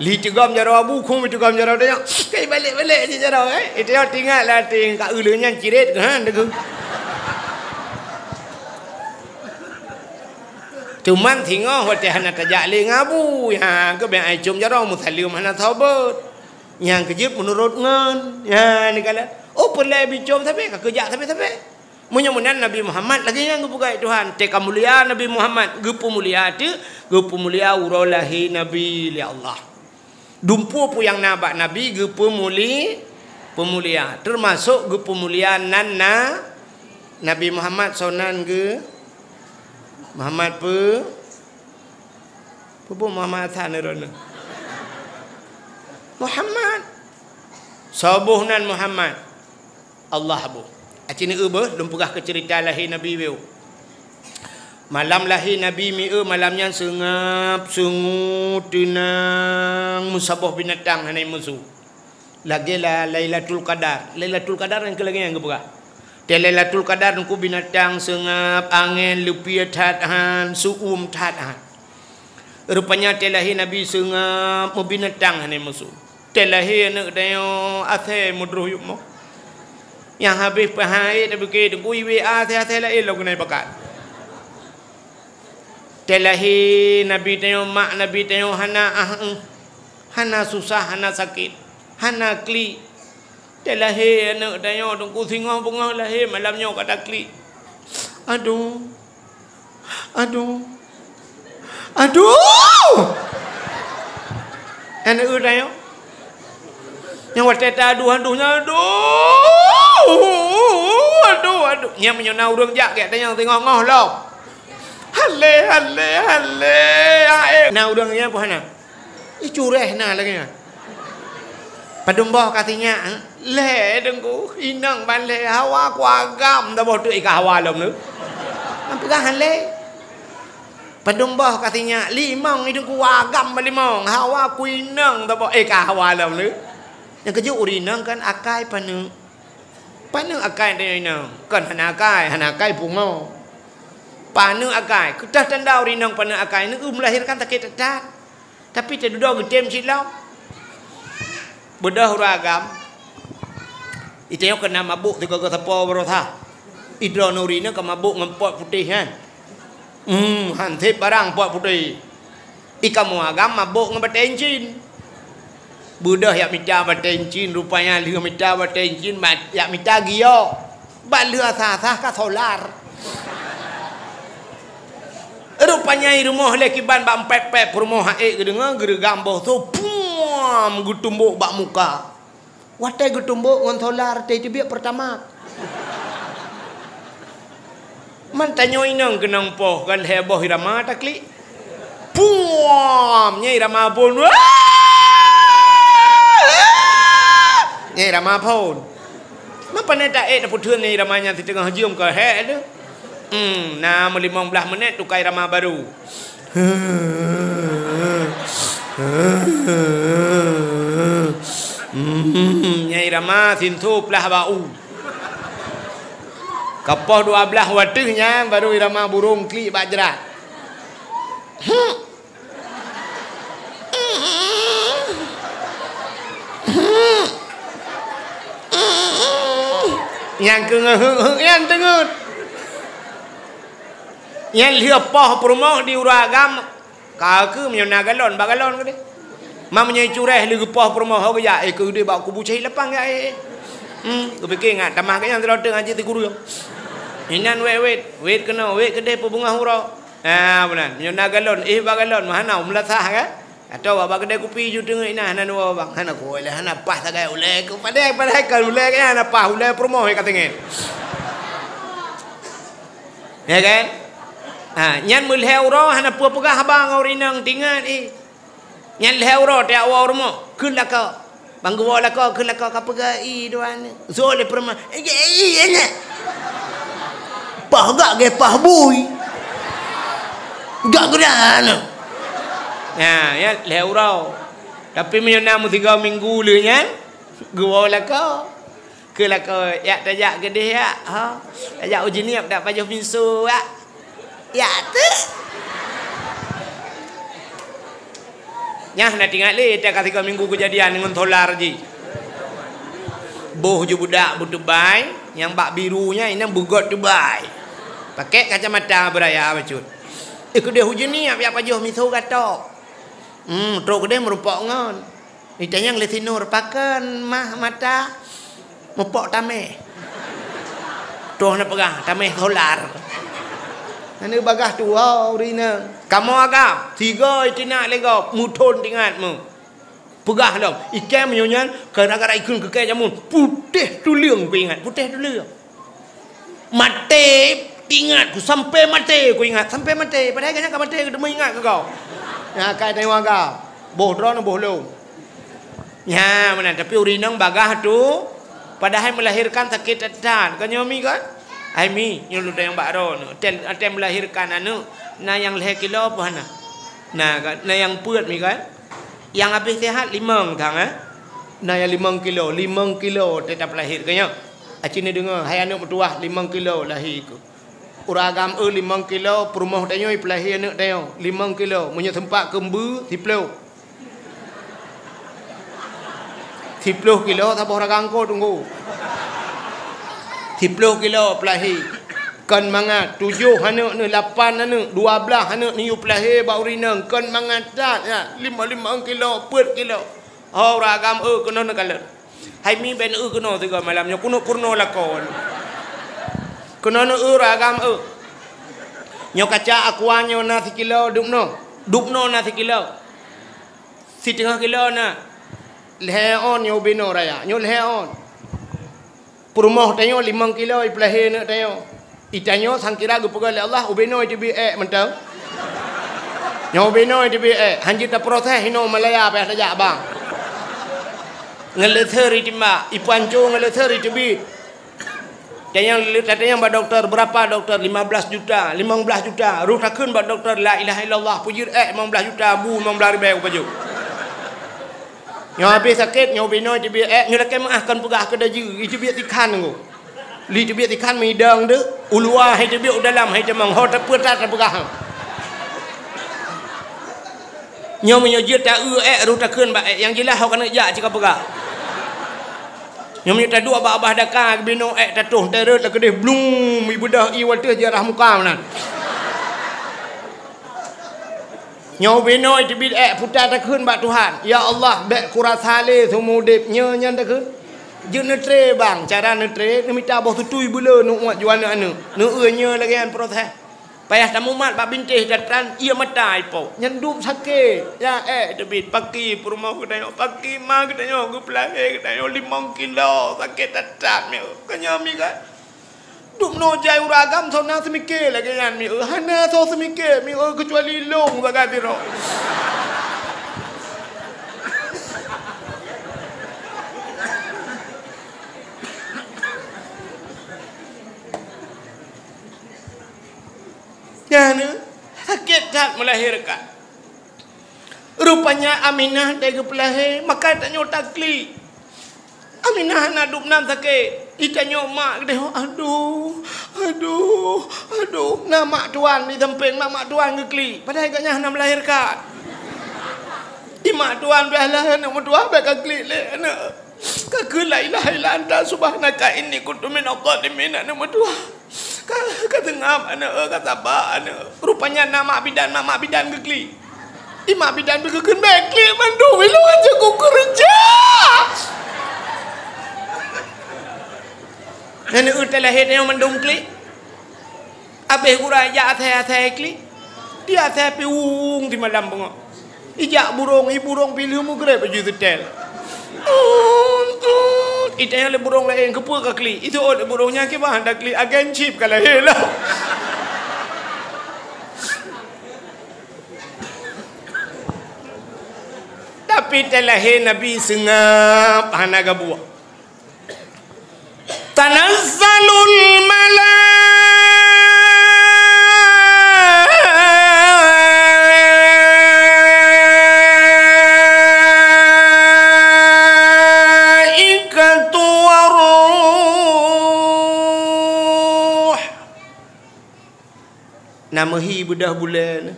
Li teugom jaroe Abu, khueng teugom jaroe tanyoe. Kai balek-balek jih jaroe, eh. Itu nyoe teuingat lah, ting ka ulèe nyan ciret, ha, deuh. Cuman singoh watèe hana tajak lé ngon Abu, ya, geubèe ai com jaroe meusaleuem hana saboh. Nyang keujeuet meunurot ngon, ya, neukalon. Oh, peureulèe bicom sabe, ka keujak sabe-sabe. Meunyoe meunan Nabi Muhammad lagèe nyan geupeugah Tuhan, teuka mulia Nabi Muhammad, geupeumulia teuk, geupeumulia uroe lahé Nabi lé Allah. Dumpeue peue nyang na bak Nabi geupeumuli-, peumulia, teumasok geupeumulia nan na Nabi Muhammad soe nan geu-, Muhammad peu-, Peue Muhammad Hasan droeneuh? Muhammad. Soe boh nan Muhammad? Allah boh. Aci neueu beuh, lôn peugah keu ceurita lahé Nabi weueh. Malam lahé Nabi mieu malam nyan seungab, seungue, teunang, meusaboh binatang hana musu. Lagèe la-, Lailatul Qadar. Lailatul Qadar nyang keu lagèe nyan geupeugah. Teuh Lailatul Qadar nungku binatang seungab, angèn, leupie that han, seu-uem that han. Rupanya teuh lahé Nabi seungab, meubinatang hana musu. Teuh lahé aneuk tanyoe asèe meudroh yup mo. Nyang habéh peuhai tapiké teungku iwé asèe-asèe laén lom keunan ipakat. Teuh lahé Nabi tanyoe, mak Nabi tanyoe hana ah, eh, hana susah, hana sakét, hana klik. Teuh lahé aneuk tanyoe Teungku, singoh beungoh lahé, malam nyoe ka taklik. Aduh. Aduh. Aduh! Aneuk tanyoe. Nyang watèe ta aduh-aduh nyan, aduh! Aduh, aduh. Nyan meunyoe na ureueng jak gèt tanyoe singoh ngoh lom. Halé, halé, halé. Ae. Na ureueng nyan peue hana? Ih, cureh na lagèe nyan. Padum boh ka sinyak, eh? Lhèe Teungku, inong ban lhèe, hawa kuagam saboh teuk i ka hawa lom nyoe. Nyan peugah han lé. Padum boh ka sinyak, limong i Teungku agam ban limong, hawa kuinong saboh, eh, ka hawa lom nyoe. Nyang keujeuet ureueng inong kan akai paneuk. Paneuk akai tanyoe inong, kon hana akai, hana akai pungo. Paneuk akai, keutah tanda ureueng inong paneuk akai, neu-eu meulahirkan sakét that-that. Tapi teududoe geutem cit lom. Beudôh ureueng agam. Itanyoe keunan mabök sigoe-goe sapo baroesa. Idroeneuh ureueng inong ka mabök ngon pot putéh nyan. Hmm, han sép barang pot putéh. I kamoe agam mabök ngon batèe incin. Beudôh jak mita batèe incin, rupanya lheueh mita batèe incin, ma-, jak mita giok. Bak lheueh asah-asah ka solar. Rupanya i rumoh lé kiban bak pèp-pèp peurumoh, han ék geudeungoe, geureugam boh soe, puam, geutumbok bak muka. Watèe geutumbok ngon solar, teuh teubiet Pertamax. Man tanyoe inong keunong poh, ka lhèe boh Irama taklik. Puam! Nyan Irama phôn. Nyan Irama phôn. Man pane ta ék tapeutheun nyan Irama nyan siteungoh jeuem ka hék lé. Hmm, na meulimong blaih meunét tuka Irama barô. Hmm, nyan Irama sinso plah bak u. Ka poh dua blaih watèe nyan barô Irama burông klik bak jrat. Hmm. Nyang keu ngeuheuk-heuk nyan teungeut. Nyan lheueh poh peurumoh di ureueng agam, ka keuh meunyoe na galon, bak galon keudéh. Ma meunyoe cureh lheueh geupoh peurumoh, ho geujak, eh, keudéh bak kubu cahit lapang, ya, eh, eh. Hmm, geupiké ngat tamah geuh nyan sidroe teuk ngaji sikureueng. Inan wét-wét, wét keunoe, wét keudéh peubeungoh uroe. Ah, meunan. Meunyoe na galon, éh bak galon, meuhana, meulasah kan? Atawa bak keudè kupi ju teungeut inan, hana dua bang, hana kuwoe lé, hana paih sagai ulèe keu padahai, padahai ka ulèe nyan hana paih, ulèe peurumoh ka teungeut. Ya kan? Ha, nyan meulhèe uroe hana peue peugah haba ngon ureueng inong, tingat, eh. Nyan lhèe uroe tajak woe u rumoh, kheun lakoe. Ban geuwoe lakoe, kheun lakoe ka peugah, "I, dua aneuk." Zoe lé peurumoh, "Eh, eh, eh, eh, nyan." Paih gak geupaih bui. Gak geudan. Nyan, nyan lhèe uroe. Tapi meunyoe na meusigoe minggu lheueh nyan, geuwoe lakoe. Keu lakoe, "Yak tajak keudéh, yak, ha? Tajak u Jeunieb dak pajoh pinso, yak?" "Yak teuh." Nyan hana tingat lé, dak ka sigoe minggu keujadian ngon solar jih. Boh ju budak beutubai, nyang bak biru nyan inan beugöt tubai. Pakèk kacamata beuraya bacut. Eh, keudéh u Jeunieb yak pajoh pinso gatok. Hmm, trok keudéh meurumpok ngon. Itanyong lé si Nur, "Pakon mah mata?" "Mupok tamèh." Troh na peugah, "Tamèh solar." Nyan bagah tuwoe ureueng inong. Kamoe agam, sigoe itinak lé gob, meuthon tingat meu. Peugah lom, ikèe meunyoe nyan, gara-gara ikheun keu kèe jameun, putéh tuleueng kuingat, putéh tuleueng. Maté ingat ku, sampai maté ku ingat, sampai maté. Padahai gobnyan ka maté, geuteumé ingat keu gob. Nyan akai tanyoe agam. Boh droeneuh boh lôn. Nyan meunan, tapi ureueng inong bagah tu, padahai meulahirkan sakét that-that. Kon nyoe Mi kan? Hai Mi, nyoe lôn tanyong bak droeneuh. Watèe, watèe meulahirkan aneuk, na nyang lhèe kilo peue hana? Na kan? Na nyang peuet Mi kan? Nyang habéh seuhat limong thang, eh? Na nyang limong kilo, limong kilo watèe tapeulahé keu nyoe. Aci neudeungoe, hai aneuk meutuwah limong kilo lahé keuh. Ureueng agam eu limong kilo, peurumoh tanyoe peulahé aneuk tanyoe limong kilo. Meunyoe seumpat keu mbeu, siploh. Siploh kilo saboh ragam ko teungku. Siploh kilo peulahé. Kon mangat, tujoh aneuk neuh, lapan aneuk, dua blaih aneuk neuyue peulahé bak ureueng inong. Kon mangat that, ya. Limong-limong kilo, peuet kilo. Ho ureueng agam eu keunoe neukalon. Hai mi bèk neueu keunoe sigoe malam nyoe, keuneuk peurunoe lakoe. Keunoe neueu ragam eu. Nyoe kaca aqua nyoe na sikilo dubnoe. Dubnoe na sikilo. Siteungoh kilo na. Lhèe ôn nyoe ubé noe raya. Nyoe lhèe ôn. Peurumoh tanyoe limong kilo ipeulahé aneuk tanyoe. Itanyoe sangkira geupeugah lé Allah, ubé noe iteubiet ék mantong. Nyoe ubé noe iteubiet ék, hanjeuet taproses inoe Malaya payah tajak bang. Ngon leuseur itimbak, ipanco ngon leuseur iteubiet. Tanyong, tatanyong bak dokto, berapa dokto? Lima belas juta, limong belas juta. Roh takheun bak dokto, la ilaha illallah, peujeuet ék limong belas juta, bu limong belas ribèe kupajoh. Nyoe habéh sakét, nyoe ubé noe iteubiet ék, nyoe lakèe meu'ah kon peugah keu daju, iteubiet sikhan ngon. Li teubiet sikhan meudong deuh, u luwa hai teubiet, u dalam hai tamong, ho tapeuet that tapeugah. Nyoe meunyoe jeuet ta-eu ék, roh takheun bak ék, nyang jeulaih ho keuneuk jak cit kapeugah. Nyoe meunyoe taduek bak babah daka, geubinoe ék tatoh, tareuet lakeudeh, blum, ibeudôh ié watèe jiarah muka meunan. Nyoe ubé noe iteubiet ék, puta takheun bak Tuhan, "Ya Allah, bèk kurasa lé seumeu udép." Nyoe nyan takheun. Jeuet neutré bang, cara neutré, neumita boh tutui beuleu, neuuet ju aneuk-aneuk. Neueu nyoe lagèe nyan proses. Payah tamumat bak bintéh datang, ié mata ipo. Nyan dum sakét. Ya ék teubiet, paki peurumoh geutanyoe, paki ma geutanyoe, geupeulahé geutanyoe limong kilo, sakét that-that meuh. Keu nyoe mi kan. Dubnoe jai ureueng agam soe na seumiké lagèe nyan mieu, hana soe seumiké mieu keucuali lôn sagai sidroe. Nyan, sakét that meulahérkan. Rupanya Aminah dai geupeulahé, maka tanyoe taklik. Aminah hana dum nan sakét. Itanyoe mak geudeh, "Aduh, aduh, aduh." Na mak tuan di sampéng, mak, mak tuan geuklik. Padahai gobnyan hana meulahérkan. Di mak tuan pih lahé aneuk meutuah, bèk ka klik lé aneuk. Ka kheun, "La ilaha illa anta subhanaka inni kuntu minadh dhalimin," aneuk meutuah. Ka, ka seungab aneuk, ka saba aneuk. Rupanya na mak bidan, mak, mak bidan geuklik. Di mak bidan pih geukheun, "Bèk klik mandum, ilôn hanjeuet kukeureuja." Nyan eu teulahé nyoe mandum klik. Abéh gura ijak asai-asai klik. Di asai pih ueng simalam beungoh. Ijak burông, i burông pih lheueh meugreb baju seutèl. Tut, tut. Itanyong lé burông laén, "Keupeue ka klik?" Iteuôt lé burông nyan, "Kiban taklik, agen chip ka lahé lom." Tapi teulahé Nabi seungab hana gabuek. Tanazzalul malaikatu war-ruh. Na meuhi beudôh bulèe nyoe.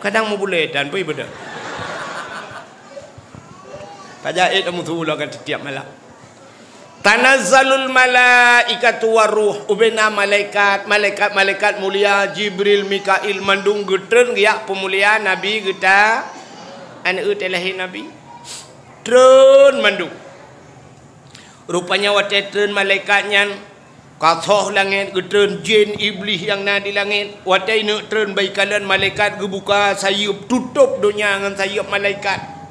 Kadang meubulèe dan pih beudôh. Tajak ék tamusu ulang kan setiap malam. Tanazzalul malaikatu war-ruh. Ubé na malaikat, malaikat-malaikat mulia, Jibril, Mikail, mandum geutreun geujak peumulia Nabi geuta, aneuk teulahé Nabi. Treun mandum. Rupanya watèe treun malaikat nyan, ka soh langèt, geutreun jén Iblih nyang na di langèt. Watèe ineuk treun bak ikalon, malaikat geubuka sayeuep, tutôp donya ngon sayeuep malaikat.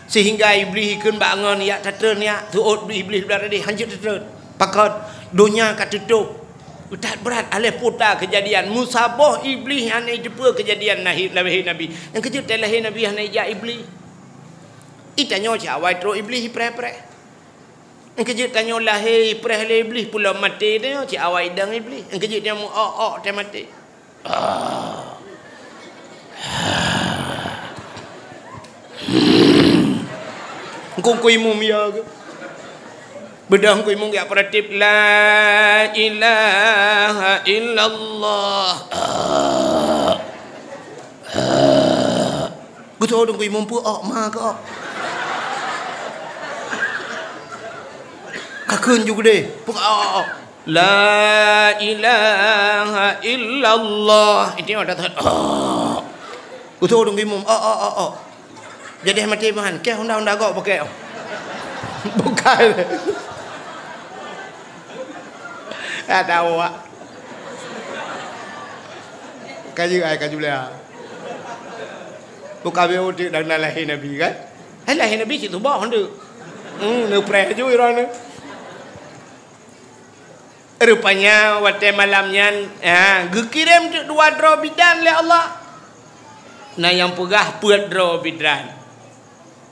Sehingga Iblih ikheun bak angon, "Jak tatreun, jak." Teuôt Iblih blah tadi, "Hanjeuet tatreun." Pakon? Donya ka tutôp. That brat, alah puta keujadian. Meusaboh Iblih hana jiteupeue keujadian lahé, lahé Nabi. Nyang keujeuet teulahé Nabi hana ijak Iblih. Itanyoe cit awai trok Iblih ipreh-preh. Nyang keujeuet tanyoe lahé ipreh lé Iblih, peulom maté tanyoe cit awai idong Iblih. Nyang keujeuet tanyoe meu-ok-ok teuh maté. Engkau keu imum ya ke? Beudôh keu imum jak peuratéb, "La ilaha illallah." Geutanyoe deungon imum peue-ok, ma keu-ok. Ka kheun ju geudeh, peue-ok. La ilaha illallah. Itu yang ada tak. Geutanyoe deungon imum, ok, ok, ok, ok. Jadi maté meuhan, keh honda-honda gok pakai. Bukan. Ada awak. Kayu ai kaju lea. Bukan be udik dan lahé Nabi kan? Hai lahé Nabi cit tubah honda. Hmm, neupreh ju iron. Rupanya watée malam nyan, ha, geukirém teuk dua droe bidan lé Allah. Na nyang peugah peuet droe bidan.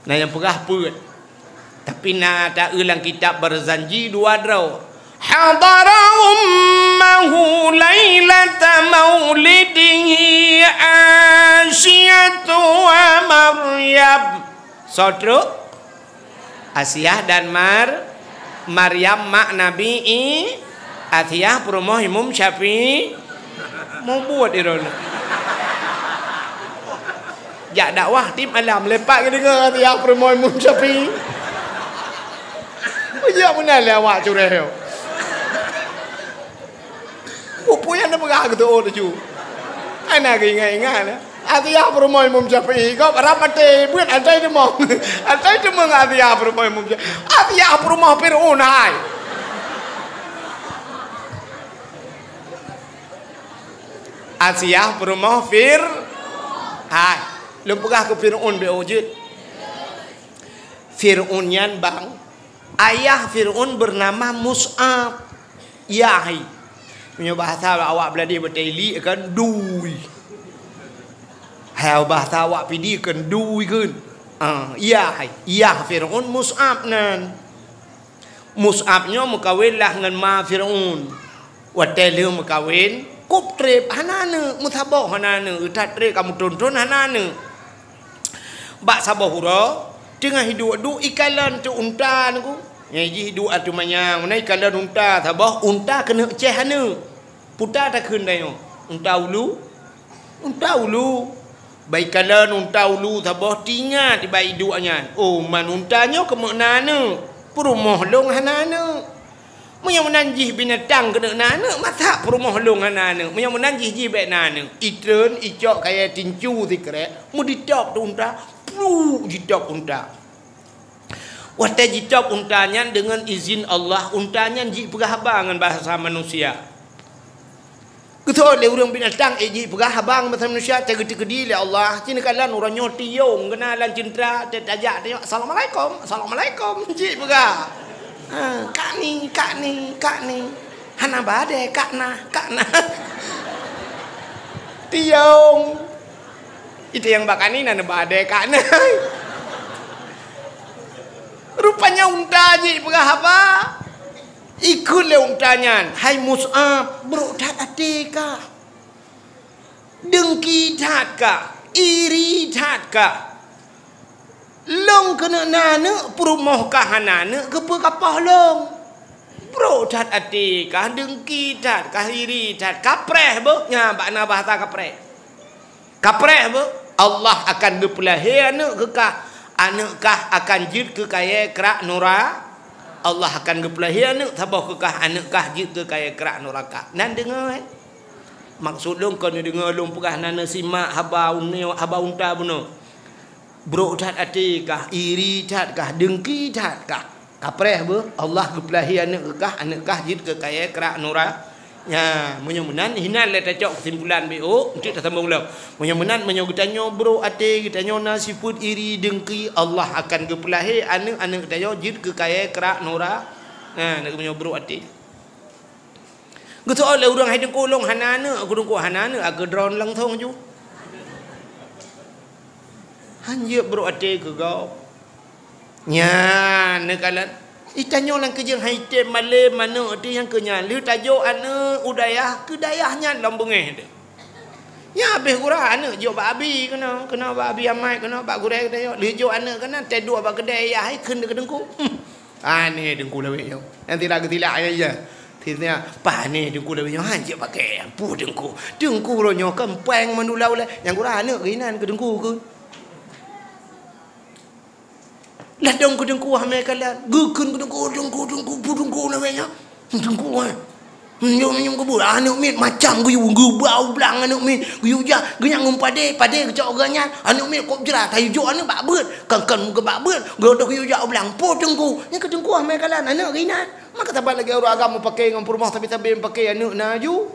Na nyang peugah peuet. Tapi na taeu lam kitab Barzanji dua droe. Hadara ummahu lailata maulidihi Asiyatu wa Maryam. Soe trok? Asiah dan Mar-, Maryam mak Nabi I-, Asiah peurumoh Imum Syafi'i. Mubuet iron. Jak dakwah tiep malam lepak geudeungoe Asiah peurumoh Imum Syafi'i. Peujak meunan lé awak cureh. Peue nyang neupeugah geuteuôt laju. Hana geuingat-ingat. Asiah peurumoh Imum Syafi'i, gob rab maté, beuet asai teumoh. Asai teumoh ngon Asiah peurumoh Imum Syafi'i. Asiah peurumoh Fir'aun hai. Asiah peurumoh Fir-, hai. Lôn peugah keu Fir'aun bék jeuet. Fir'aun nyan bang, ayah Fir'aun bernama Mus'ab. Yah hai. Meunyoe bahasa awak Beuladi beutailik kan dui. Hai bahasa awak Pidie kan dui kan. Ah, yah hai. Yah Fir'aun Mus'ab nan. Mus'ab nyoe meukawen lah ngon ma Fir'aun. Watée lheueh meukawen, kop treb hana aneuk, meusaboh hana aneuk, that treb ka meuthon-thon hana aneuk. Bak saboh uroe, teungoh hiduek duek ikalon teuk unta nyoe. Nyang jih duek ateueh manyang, meunan ikalon unta saboh, unta keuneuk ceh aneuk. Puta takheun tanyoe, unta ulu, unta ulu. Bak ikalon unta ulu saboh teuingat bak iduek nyan. Oh, man unta nyoe keumeuk na aneuk, peurumoh lôn hana aneuk. Meunyoe meunan jih binatang keuneuk na aneuk, masa peurumoh lôn hana aneuk? Meunyoe meunan jih, jih bék na aneuk. Itreun, icok kayée tincu sikrek, meuditop teuk unta, pluk jitop unta. Watée jitop unta nyan deungon izin Allah, unta nyan jih peugah haba ngon bahasa manusia. Geutôh lé ureuëng binatang, eh, jih peugah haba ngon bahasa manusia, teugeuteukeudi lé Allah. Cit neukalon uroe nyoe tiyong keunan lam ceuntra, teutajak tiyong, "Assalamualaikum, assalamualaikum," jih peugah. Ha, "Kak ni, kak ni, kak ni." Hana badée, "Kak na, kak na." Tiyong. Itu nyang bak kani na neuba adée kak na. Rupanya unta jih peugah haba. Ikheun lé unta nyan, "Hai Mus'ab, brok that até kah. Deungki that kah, iri that kah. Lôn keuneuk na aneuk, peurumoh kah hana aneuk, keupeue kapoh lôn? Brok that até kah, deungki that kah, iri that, kapreh beuh." Nyan bak na bahasa kapreh. Kapreh beuh, Allah akan geupeulahé aneuk keu kah, aneuk kah akan jeuet keu kayée krak nura-, Allah akan geupeulahé aneuk saboh keu kah, aneuk kah jeuet keu kayée krak nuraka. Nan deungoe, eh? Maksud lôn kon neudeungoe lôn peugah na neusimak haba uneue, haba unta bunoe. Brok that até kah, iri that kah, deungki that kah. Kapreh beuh, Allah geupeulahé aneuk keu kah, aneuk kah jeuet keu kayée krak nura-, nya, meunyoe meunan, hinan lé tacok keusimpulan B O, enteuk tasambong lom. Meunyoe meunan, meunyoe geutanyoe brok até, geutanyoe na sifeuet iri deungki, Allah akan geupeulahé aneuk-aneuk geutanyoe jeuet keu kayée krak nura-, nah, na meunyoe brok até. Geuseuôt lé ureuëng, "Hai Teungku, lôn hana aneuk." "Keu Teungku hana aneuk, aku droen langsong ju." Han jeuet brok até keu gob. Nyan neukalon. Itanyoe lam keujeueng hai tem malem aneuk teuh nyang keu nyan. Lheueh tajok aneuk u dayah, keu dayah nyan lom beungéh teuh. Nyan habéh gura aneuk jok bak abi keunoe, keunoe bak abi amai, keunoe bak gurée geutanyoe. Lheueh jok aneuk keunan, teuduek bak keudée yah hai kheun keu Teungku. Hmm. Aneh Teungku lawét nyoe. Nyang sira geusilak ayah. Sira, "Pah aneh Teungku lawét nyoe, han jeuet pakai. Peue Teungku? Teungku uroe nyoe kan péng mandum ulée-ulée." Nyang gura aneuk geuinan keu Teungku keu. Ladôm keu Teungku hamé kalan. Geukheun keu Teungku, "Teungku, Teungku, peue Teungku lawét nyoe? Teungku, eh." Meunyoe, meunyoe geubeuet, aneuk miet macam geuyue, geubeuet u blang aneuk miet, geuyue jak, geunyan ngon padé, padé geucok geuh nyan, aneuk miet kop jrat, hayeu jok aneuk bak beuet, kon, kon geubak beuet, geudôh geuyue jak u blang, po teungku, nyan keu teungku ah meukalan aneuk geuh inan. Maka saban lagèe ureueng agam meupaké ngon peurumoh sabe-sabe meupaké aneuk na aju.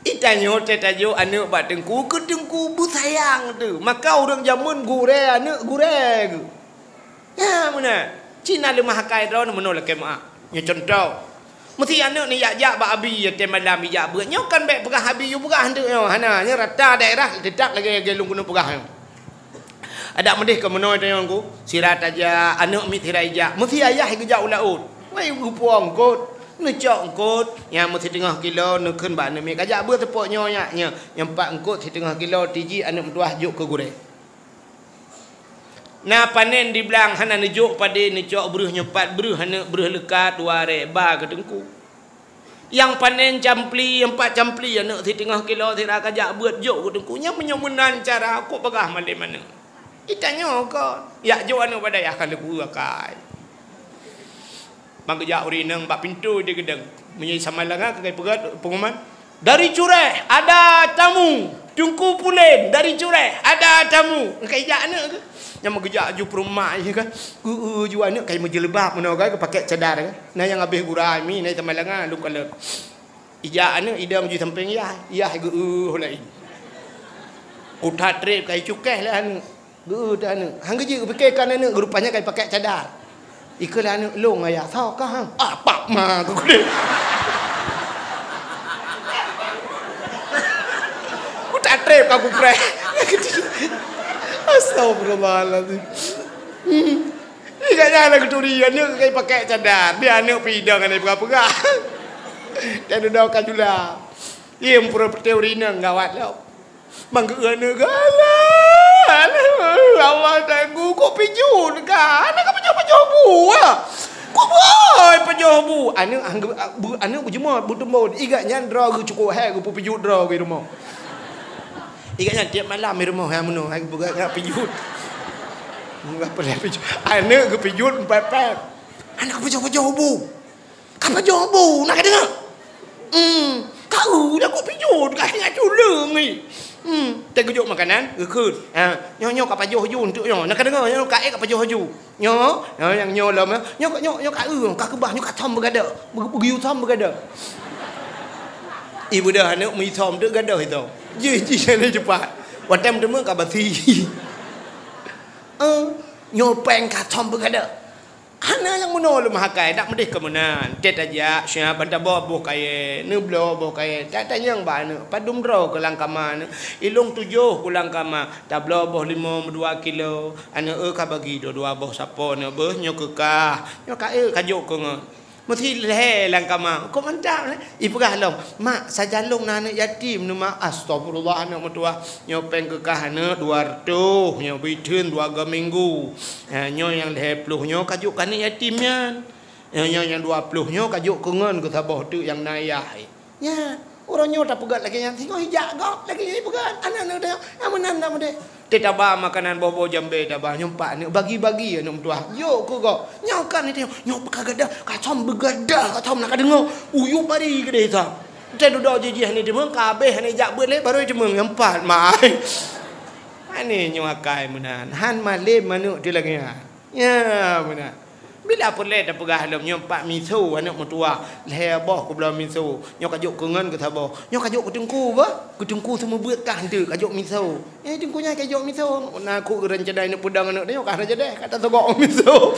Itanyoe teutajok aneuk bak teungku, keu teungku beusayang teuh. Maka ureueng jameun gurèe aneuk gurèe geuh. Nyan meunan. Cit na leumah akai droeneuh meunoe lakèe meu'ah. Nyoe cuntoh. Meusi aneuk neujak-jak bak abi, watèe malam ijak beuet. Nyoe kan bèk peugah abi yue peugah teuk nyoe. Hana, nyoe rata daerah teutap lagèe, lagèe lôn keuneuk peugah nyoe. Adak meudeh keu meunoe tanyoe ku, sira tajak, aneuk miet sira ijak. Meusi ayah geujak u laôt. Wai geupuwoe eungkôt, neucok eungkôt, nyang meusiteungoh kilo neukheun bak aneuk miet. Kajak beuet teupok nyoe nyak nyoe, nyang pat eungkôt siteungoh kilo tiji aneuk meutuwah jok keu gurèe. Na panen di blang hana neujok padé neucok breuh nyoe pat breuh aneuk breuh leuka dua rèk ba keu teungku. Nyang panen campli, nyang pat campli aneuk siteungoh kilo sira kajak beuet jok keu teungku. Nyan meunyoe meunan cara kok peugah malem aneuk. Itanyoe kon, yak jok aneuk bak dayah ka leuku akai. Ban geujak ureueng inong bak pintoe di geudong. Meunyoe sama langa keukai peugah pengumuman, "Dari Cureh ada tamu, Teungku Pulen dari Cureh ada tamu." Keukai jak aneuk keuh. Nyang meugeujak aju peurumak jih kan. Geu-, eu, ju aneuk kai meujeuleuba meunoe kan, geupakèk cadar kan. Na nyang habéh gura mi, na sama langa lôn kalon. Ijak aneuk idong ju sampéng yah, yah geu-, eu, laén. Kuta trép kai cukeh lé aneuk. Geu-, eu teuh aneuk. Han geujeuet geupike kan aneuk, rupanya kai pakèk cadar. Ikeu lé aneuk, "Lôn ayah, soe kah, ha?" "Ah, pak ma," geukudeh. Kuta trép ka kupreh. Astagfirullahalazim. Hmm. Ingat nyan lagèe turi, aneuk kai pakèk cadar. Di aneuk pidong aneuk peugah-peugah. Dan udah ka jula. Iya, meupeureute ureueng inong gawat lom. Manggeu aneuk galak. Allah tanggu, kok pijut ka? Aneuk ka pajoh-pajoh bu ah. Kok boy pajoh bu? Aneuk anggeu-, bu-, aneuk beujeumot, beutumbon. Igat nyan droe geuh cukôp hék geupeu pijut droe geuh rumoh. Igat nyan tiep malam di rumoh hai meunoe, hai geupeugah nyan pijut. Meupeugah pijut. Aneuk geupijut empat pat. Aneuk ka pajoh-pajoh bu. Ka pajoh bu, na ka deungö? Hmm, ka eu dah kok pijot, ka tinggai tuleueng ni. Hmm, teugeujok makanan, geukheun. Ha, nyoe, nyoe ka pajoh ju untuk nyoe. Na ka deungö, nyoe ka ék ka pajoh ju. Nyoe, nyoe nyang nyoe lom, nyoe, nyoe, nyoe ka eu, ka keubah, nyoe ka thom beugadôh. Beu-, beugeuyue thom beugadôh. Ibu dah aneuk meuithom tu gadôh itu. Jih, jih, jih, cepat. Watèe meuteumé ka basi. Eh, nyoe péng ka thom beugadôh. Hana nyang meunoe lé meuhakai, dak meudeh keu meunan. Tét tajak, siap ban tabloe boh kayèe, neubloe boh kayèe. Tatanyong bak aneuk, padum droe keu lam kama neuk? Ilôn tujoh keu lam kama, tabloe boh limong meudua kilo. Aneuk eu ka bagi dua-dua boh sapo neuk beuh nyoe keu kah. Nyoe ka eu ka jok keu ngon. Meusi lhèe lam kama, kok mantap lé. Ipeugah lom, "Mak, sajan lôn na aneuk yatim neu, Mak." Astagfirullah, aneuk meutuwah. Nyoe péng keu kah aneuk dua reutôh, nyoe beuitheun dua go minggu. Ha, nyoe nyang lhèe ploh nyoe ka jok keu aneuk yatim nyan. Nyoe, nyoe nyang dua ploh nyoe ka jok keu ngon keu saboh teuk nyang na yah. Nyan, uroe nyoe tapeugöt lagèe nyan, singoh ijak gob lagèe nyan ipeugöt. Aneuk-aneuk tanyoe, nyang meunan na meudeh. Teutabah makanan boh-boh jambé tabah, nyoe pat aneuk bagi-bagi aneuk meutuwah. Jok keu gob. Nyoe kan itu, nyoe ka gadôh, ka thom beugadôh, ka thom na ka deungö. Uyup bari keudeh sa. Teududoe jih-jih aneuk deungö, ka habéh aneuk jak beuet lé, barô deungö nyang pat mai. Aneuk nyoe akai meunan, han malém aneuk teuh lagèe nyan. Ya, meunan. Bila peureulèe tapeugah lom nyoe pat miso aneuk meutuwah, lhèe boh kubloe miso. Nyoe ka jok keu ngon keu saboh. Nyoe ka jok keu teungku bah. Keu teungku seumeubeuet kah enteuk ka jok miso. Eh, teungku nyan ka jok miso. Na keu ureueng cadai neuk peudong aneuk nyoe ka na jadeh, ka tasogok miso.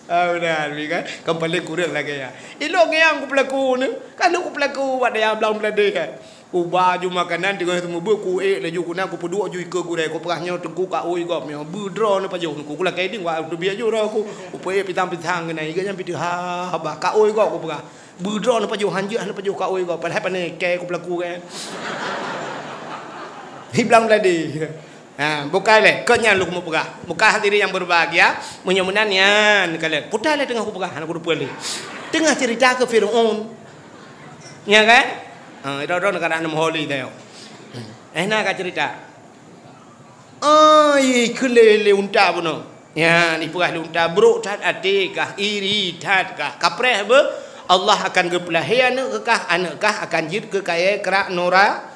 Ah, meunan, kan? Kan paleng kureueng lagèe nyan. Ilôn nyang kupeulaku ni. Kan lôn kupeulaku bak dayah Blang Beuladeh, kan? Kuba aju makanan, teungoh seumeubeuet, kuék laju keunan, kupeuduek aju ikeue gurèe, kupeugah nyoe teungku ka ui gob nyoe. Beudroe neupajoh teungku, kulakèe ding, wak teubiet aju droe ku. Kupeuék pisang-pisang keunan, iga nyan pih teuh ha, haba, ka ui gob kupeugah. Beudroe neupajoh, hanjeuet neupajoh ka ui gob, padahai pane kèe kupeulaku kan. Di Blang Beuladeh. Ha, bukai lé, kon nyan lôn keumeung peugah. Bukai hadirin yang berbahagia, meunyoe meunan nyan kalon. Puta lé teungoh kupeugah, hana kuteupeu lé. Teungoh cerita keu Fir'aun. Nya kan? Ha, droe-droe neugara aneuk meuholi tayong. Eh, na ka cerita. Ai, kheun lé, lé unta bunoe. Nyan, ipeugah lé unta, brok that até kah, iri that kah, kapreh beuh, Allah akan geupeulahé aneuëk keu kah, aneuëk kah akan jeuet keu kayée krak nura-,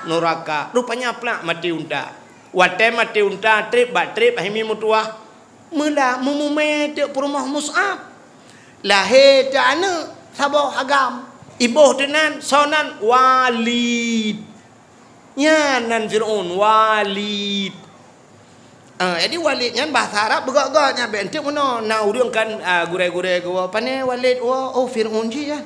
nuraka. Rupanya plak maté unta. Watée maté unta, treb bak treb, hai mi meutuwah. Meula meumumé teuk peurumoh Mus'ab. Lahé teuk aneuëk saboh agam. Iboh teuh nan, soe nan? Walid. Nyan nan Fir'aun, Walid. Ah, jadi Walid nyan bahasa Arab beugok-gok nyan, bék enteuk meunoe. Na ureuëng kan, ah, gurée-gurée geuwoe, "Pane Walid woe?" "Oh, Fir'aun jih nyan."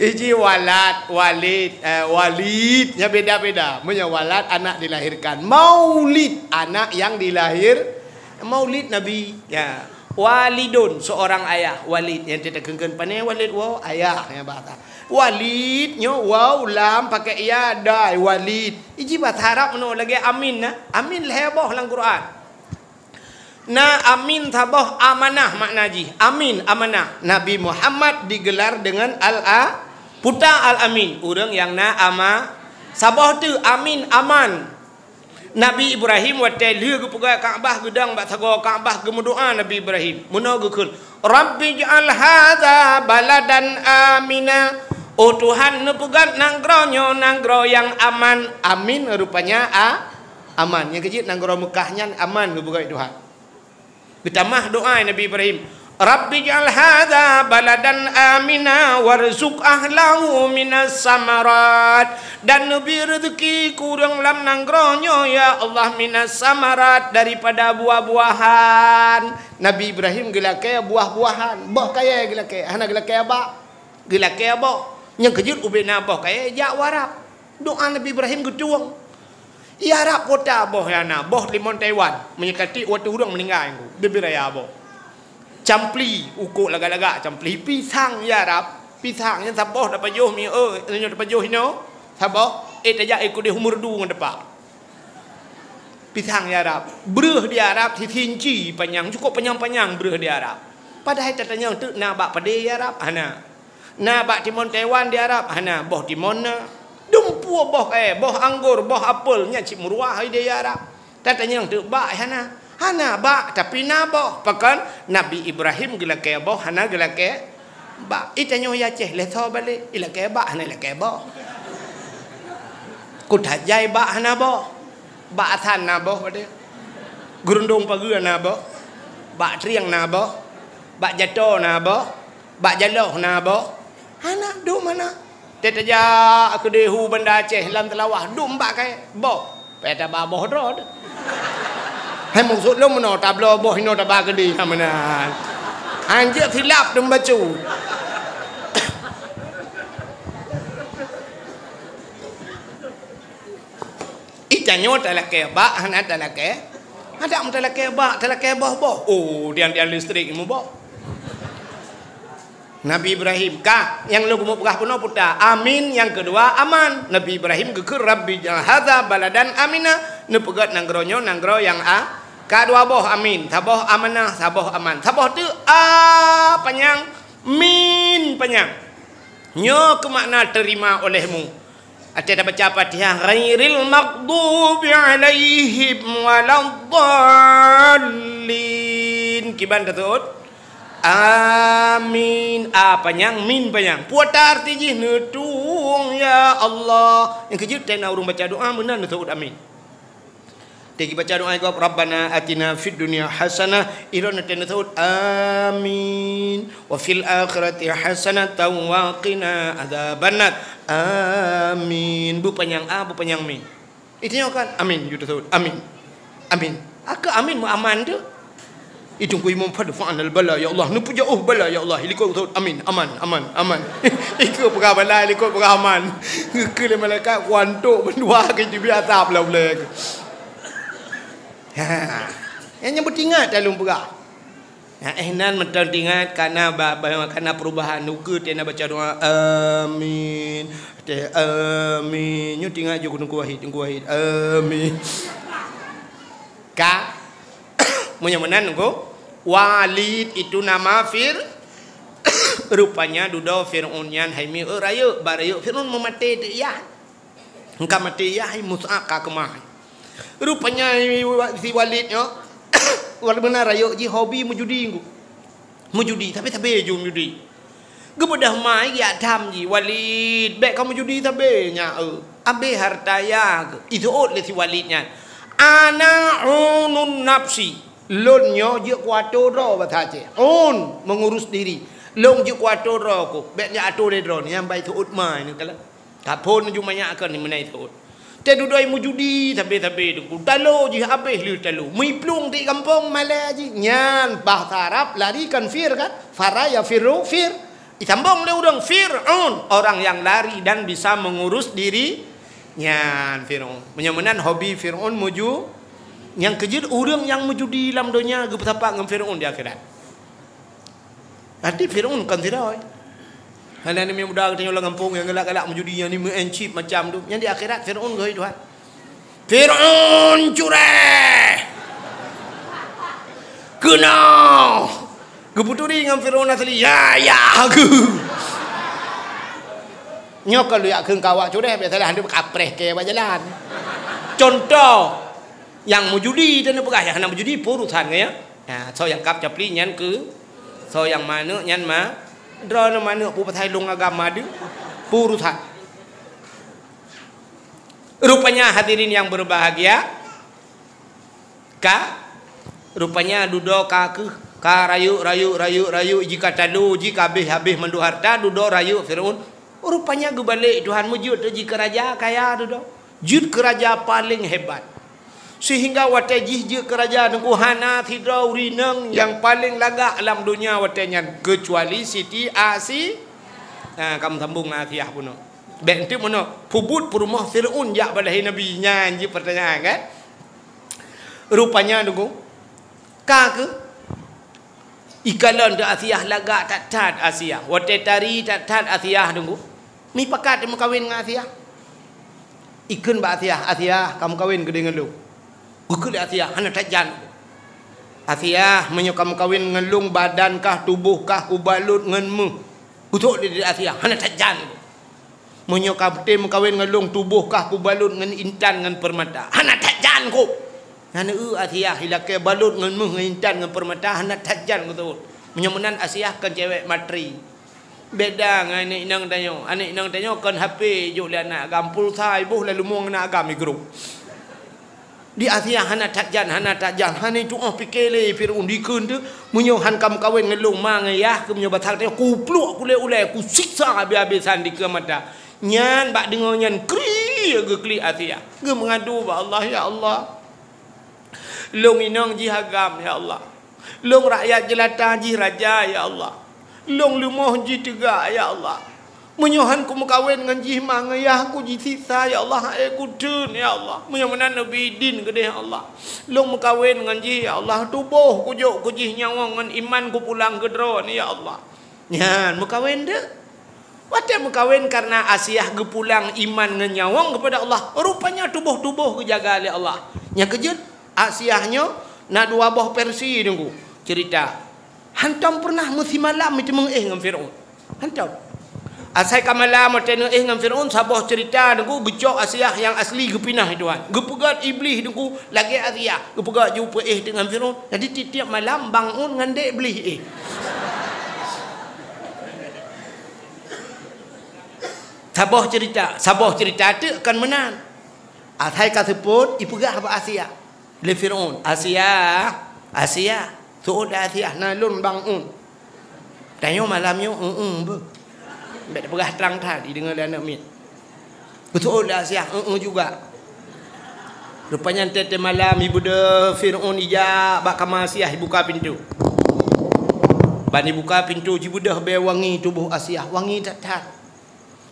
Iji Walad, Walid, eh, Walid, nyan beda-beda. Meunyoe Walad, anak dilahirkan. Maulid, anak yang dilahir-, Maulid Nabi. Ya. Walidun, seorang ayah. Walid, nyang teukeun-keun, pane Walid woe? Ayah, nyang bahasa. Walid, nyoe waw, lam, pakai ya, dai, Walid. Iji bahasa Arab meunoe lagée amin, na? Amin lhée boh lam Quran. Na amin saboh, amanah makna jih. Amin, amanah. Nabi Muhammad digelar dengan al-a-, puta al-amin, ureuëng nyang na ama-, saboh teuk amin, aman. Nabi Ibrahim watée lheueh geupeugah Ka'bah, geudong bak sagoe Ka'bah, geumeudoá Nabi Ibrahim. Meunoe geukheun, "Rabbi ij'al hadza baladan amina." Oh Tuhan, neupeugét nanggroe nyoe nanggroe nyang aman. Amin rupanya a-, aman. Nyang keujeuet nanggroe Meukah nyan aman geupeugét Tuhan. Geutamah doá Nabi Ibrahim, "Rabbi ij'al hadza baladan amina warzuq ahlahu minas samarat." Dan neubri reuzeuki keu ureuëng lam nanggroe nyoe, ya Allah, minas samarat, daripada buah-buahan. Nabi Ibrahim geulakée buah-buahan, boh kayée geulakée, hana geulakée bak, geulakée boh. Nyang keujeuet ubena boh kayée jak u Arab. Doá Nabi Ibrahim geutueng. Di Arab kota boh nyang na, boh limon Taiwan. Meunyoe ka tiek watée ureuëng meuninggai, bubé raya boh. Campli, ukok lagak-lagak campli. Pisang di Arab, pisang nyang saboh tapajoh mi, eh, nyoe tapajoh inoe, saboh, eh, tajak ikut di humur du ngon tepak. Pisang di Arab. Breueh di Arab sisi inci panyang, cukup panyang-panyang breueh di Arab. Padahai tatanyong teuk na bak padé di Arab? Hana. Na bak timon Taiwan di Arab? Hana, boh timon na. Dumpeue boh, eh, boh anggor, boh apel, nyan cit meuruah di Arab. Tatanyong teuk bak, eh, hana. Hana bak, tapi na boh. Pakon Nabi Ibrahim geulakée boh, hana geulakée bak. Itanyoe di Aceh, lé tho balek, ilakée bak, hana ilakée boh. Kuta Jai bak hana boh. Bak Asan na boh padé. Geurundong Pageue na boh. Bak Trieng na boh. Bak Jato na boh. Bak Jaloh na boh. Hana, dum hana. Teuh tajak keudeh u Banda Aceh lam Teulawah, dum bak kayée boh. Payah taba boh droe teuh. Hai, maksud lôn meunoe, tabloe boh inoe taba keudeh, ha meunan. Anjeuet silap dum bacut. Itanyoe talakée bak, hana talakée. Adak meutalakée bak, talakée boh-boh. Oh, tiang-tiang listrik muboh. Nabi Ibrahim, ka, nyang lôn keumeung peugah bunoe puta. Amin, nyang keudua aman. Nabi Ibrahim geukheun, "Rabbi ij'al hadza baladan amina." Neupeugét nanggroe nyoe nanggroe nyang a-, ka dua boh amin. Saboh amanah, saboh aman. Saboh teuk a panyang, min panyang. Nyoe keumakna terima olehmu. Watée tabaca Fatihah, "Ghairil maghdubi 'alaihim waladdallin." Kiban taseuôt? Amin. A panyang, min panyang. Peue arti jih? Neutueng, ya Allah. Nyang keujeuet watée na ureuëng baca doá, meunan neuseuôt amin. Watée geubaca doá gob, "Rabbana atina fid dunya hasanah," ilôn watée neuseuôt, "Amin. Wa fil akhirati hasanatan wa qina adzabannar. Amin." Beupanyang a, beupanyang min. Itanyoe kan, "Amin," ju teuseuôt, "Amin. Amin." Akai amin meuaman teuh. Itungku imum, "Fadfa'nal bala, ya Allah." Neupeujauh bala, ya Allah. Ilikot teuseuôt, "Amin, aman, aman, aman." Ikeu peugah bala, ilikot peugah aman. Geukheun lé malaikat, "Kuantok bandua keu jibi asab lam ulée." Ha. Nyang, nyang beutingat dah lôn peugah. Nah, eh, nan mantong tingat kana ba, ba, kana perubahan. Ukeue tena baca doa, "Amin." Teh, "Amin." Nyoe tingat ju Teungku Wahid, Teungku Wahid, "Amin." Ka? Meunyoe meunan, Teungku, Walid itu nama Fir-, rupanya dudoe Fir'aun nyan hai mi, eh, rayeuk, ba rayeuk Fir'aun meumaté teuk yah. Ka maté yah, hai Mus'ab ka keumah. Rupanya si Walid nyoe, walaupun na rayeuk jih hobi meujudi ngu. Meujudi, tapi sabe ju meujudi. Geubeudôh mai geujak tham jih, "Walid, bèk kamoe judi sabe nyan, eu. Abéh hareuta yah keuh." Iseuôt lé si Walid nyan, "Ana unun nafsi." Lôn nyoe jeuet kuato droe basa Aceh. Un, mengurus diri. Lôn jeuet kuato droe keuh. Bèk jak ato lé droeneuh, nyan ban iseuôt mai neukalon. Ka phôn ju manyak keu ni meunai thon. Teududoe meujudi sabe-sabe teungku. Talo jih abéh lé talo. Meuplueng di gampông malèe jih. Nyan bahasa Arab lari kan fir kan? Fara yafirru fir. Isambong lé ureueng Fir'aun, orang yang lari dan bisa mengurus diri. Nyan Fir'aun. Meunyoe meunan hobi Fir'aun meuju-, nyang keujeuet ureueng nyang meujudi lam donya geupeusapat ngon Fir'aun di akhirat. Até Fir'aun kon sidroe. Hana ni muda geutanyoe lam gampông nyang galak-galak meujudi, nyang ni meu'en chip macam tu. Nyang di akhirat Fir'aun geuhôi Tuhan. "Fir'aun cureh! Keunoe!" Geupeuturi ngon Fir'aun asli, "Ya, ya, aku." Nyoe kalau yak kheun kawak cureh, biasalah ada kapreh ke bak jalan. Contoh, nyang meujudi teuh neupeugah, nyang hana meujudi peurusan ke ya. Nah, soe nyang kap capli nyan keu, soe nyang manök nyan ma, droeneuh manök peue pasai lôn agam madu, peurusan. Rupanya hadirin yang berbahagia, ka, rupanya dudoe ka keuh, ka rayeuk, rayeuk, rayeuk, rayeuk, jih ka talo, jih ka habéh-habéh mandum hareuta, dudoe rayeuk Fir'aun. Rupanya geubalek Tuhan meujeuet teuk jih keu raja kaya dudoe. Jeuet keu raja paleng hebat. Sehingga watèe jih jeuet keu raja teungku hana sidroe ureueng inong nyang paleng lagak lam donya watèe nyan, keucuali Siti Asi-, ha, ka meusambong ngon Asiah bunoe. Bèk enteuk meunoe, peubuet peurumoh Fir'aun jak balahé Nabi, nyan jeuet peurtanyaan kan? Rupanya teungku, ka keuh, ikalon teuk Asiah lagak that-that Asiah. Watèe tari that-that Asiah teungku. Mipakat teuk meukawen ngon Asiah. Ikheun bak Asiah, "Asiah, kameukawen keudéh ngon lôn." Geukheun lé Asiah, "Hana that jan." "Asiah, meunyoe kameukawen ngon lôn, badan kah, tuboh kah kubalot ngon méuh." Geuseuôt lé Asiah, "Hana that jan." "Meunyoe katem meukawen ngon lôn, tuboh kah kubalot ngon intan ngon peurmata." "Hana that jan kôh." Nyan eu Asiah ilakèe balot ngon méuh ngon intan ngon peurmata, hana that jan geuseuôt. Meunyoe meunan Asiah kon cewek matri. Beda ngon aneuk inong tanyoe. Aneuk inong tanyoe kon H P jok lé aneuk agam, pulsa iboh lalu mueng aneuk agam igrôp. Di Asiah hana that jan, hana that jan, hana tu'oh pike lé Fir'aun dikheun teuh, "Meunyoe han kameukawen ngon lôn ma ngon yah keuh, meunyoe batal teuh, kupluek kulét ulèe, kusiksa habéh-habésan dikeue mata." Nyan bak deungoe nyan kri geuklik Asiah. Geumeungadu bak Allah, "Ya Allah, lôn inong jih agam, ya Allah. Lôn rakyat jeulata jih raja, ya Allah. Lôn leumoh jih teuga, ya Allah. Meunyoe han kumeukawen ngon jih ma ngon yah, kujisiksa, ya Allah, han ék kuteun, ya Allah. Meunyoe meunan neubi idin keudéh, ya Allah. Lôn meukawen ngon jih, ya Allah, tuboh kujok keu jih nyawöng ngon iman kupulang keu droeneuh, ya Allah." Nyan meukawen deuh. Watèe meukawen kareuna Asiah geupulang iman ngon nyawöng keupada Allah, rupanya tuboh-tuboh geujaga lé Allah. Nyang keujeuet, Asiah nyoe na dua boh versi teungku cerita. Hantom pernah meusimalam meuteumèe éh ngon Fir'aun. Hantom. Asai ka malam watèe neuéh ngon Fir'aun, saboh cerita teungku geucok Asiah nyang asli geupinah Tuhan. Geupeugöt Iblih teungku lagèe Asiah, geupeugöt ju peuéh teuk ngon Fir'aun. Jadi tiep-tiep malam bangun ngon dèk Iblih éh. Saboh cerita, saboh cerita teuk kon meunan. Asai ka seupôt, ipeugah bak Asiah lé Fir'aun, "Asiah, Asiah, seuôt lé Asiah, na lôn bangun." Tanyoe malam nyoe, "Eueh, beuh." Bèk tapeugah trang that, ideungoe lé aneuk miet. Geuseuôt lé Asiah, "Eueh juga." Rupanya teuh-teuh malam, ibeudôh Fir'aun ijak bak kama Asiah, ibuka pintoe. Ban ibuka pintoe, jibeudôh bèe wangi tuboh Asiah, wangi that-that.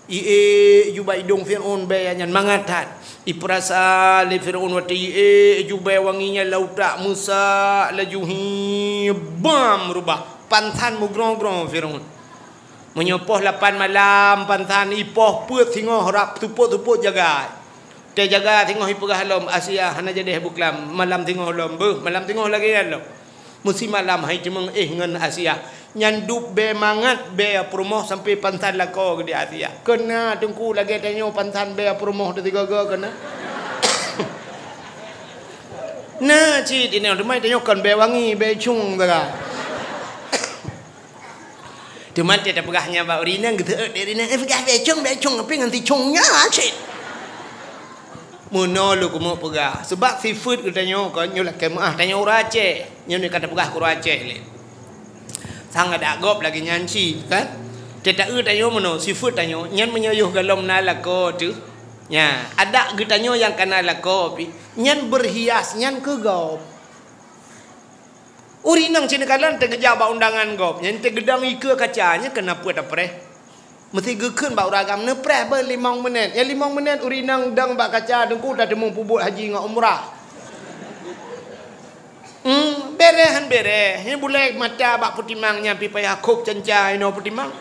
Iék ju bak idông Fir'aun bèe nyan mangat that. Ipeurasa lé Fir'aun watèe iék ju bèe wangi nyan lam utak, meusak laju hi bam reubah. Pansan meugrong-grong Fir'aun. Meunyoe poh lapan malam pansan ipoh peuet singoh rab seupôt-seupôt jaga. Teujaga singoh ipeugah lom, "Asiah, hana jadèh beuklam, malam singoh lom beuh, malam singoh lagèe nyan lom." Meusimalam han iteumèe éh ngon Asiah. Nyan dub bèe mangat bèe peurumoh sampoe pansan lakoe geudeh Asiah. Keu na teungku lagèe tanyoe pansan bèe peurumoh teuh sigoe-goe keu na. Na cit inong teuma tanyoe kon bèe wangi, bèe cong sagai. Teuma teupeugah nyan bak ureueng inong, geuseuôt lé ureueng inong, "Eh, peugah bèe cong, bèe cong, tapi ngon si cong nyan cit." Meunoe lôn keumeung peugah, sabab sifeuet geutanyoe kon nyoe lakèe meu'ah tanyoe ureueng Aceh. Nyoe ka tapeugah keu ureueng Aceh lé. Sang adak gob lagèe nyan cit, kan? Teuta-eu tanyoe meunoe, sifeuet tanyoe, nyan meunyoe yoh gohlom na lakoe teuh. Nya, adak geutanyoe nyang kana lakoe pih, nyan berhias, nyan keu gob. Ureueng inong sineuk kalon teugeujak bak undangan gob, nyan teugeudong ikeue kaca, nyan keuneuk peuet tapreh. Meusti geukheun bak ureueng agam neupreh beu limong menit. Nyan limong menit ureueng inong dong bak kaca, teungku tateumeung peubuet haji ngon umrah. Hmm, bereh han bereh. Nyan bulèe mata bak peutimang nyan pih payah khôb canca inoe peutimang.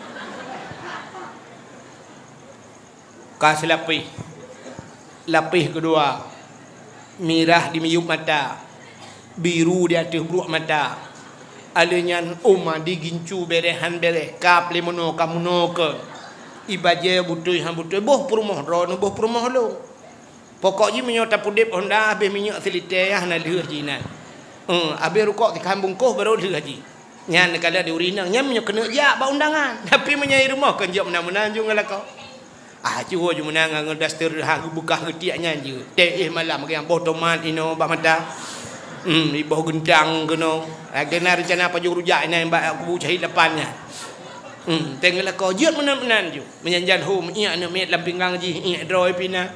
Ka seulapéh. Lapéh keudua, mirah di miyueb mata, biru di ateueh bruek mata. Alèh nyan ôma di gincu bereh han bereh, kab lé meunoe ka meunoe keu. I bajèe beutôi han beutôi, boh peurumoh droeneuh, boh peurumoh lôn. Pokok jih meunyoe tapeudeb honda, habéh minyeuk silitée, hana lheueh jih inan. Eh, habéh rukok sikhan bungkôh, barô lheueh jih. Nyan neukalon di ureueng inong, nyan meunyoe keuneuk jak bak undangan. Tapi meunyoe i rumoh, kon jok meunan-meunan ju ngon lakoe. Ah, cuba ju meunan ngon daster ha geubeukah geutiek nyan jeuet. Teuh malam, geuyang boh tomat inoe bak mata. Hmm, iboh geuntang keunoe. Lagèe na reuncana pajoh rujak inan bak kubu syahid lapan nyan. Hmm, teuh ngon lakoe jeuet meunan-meunan ju. Meunyan jan hom, iek aneuk miet lam pinggang jih, iek droe pih na.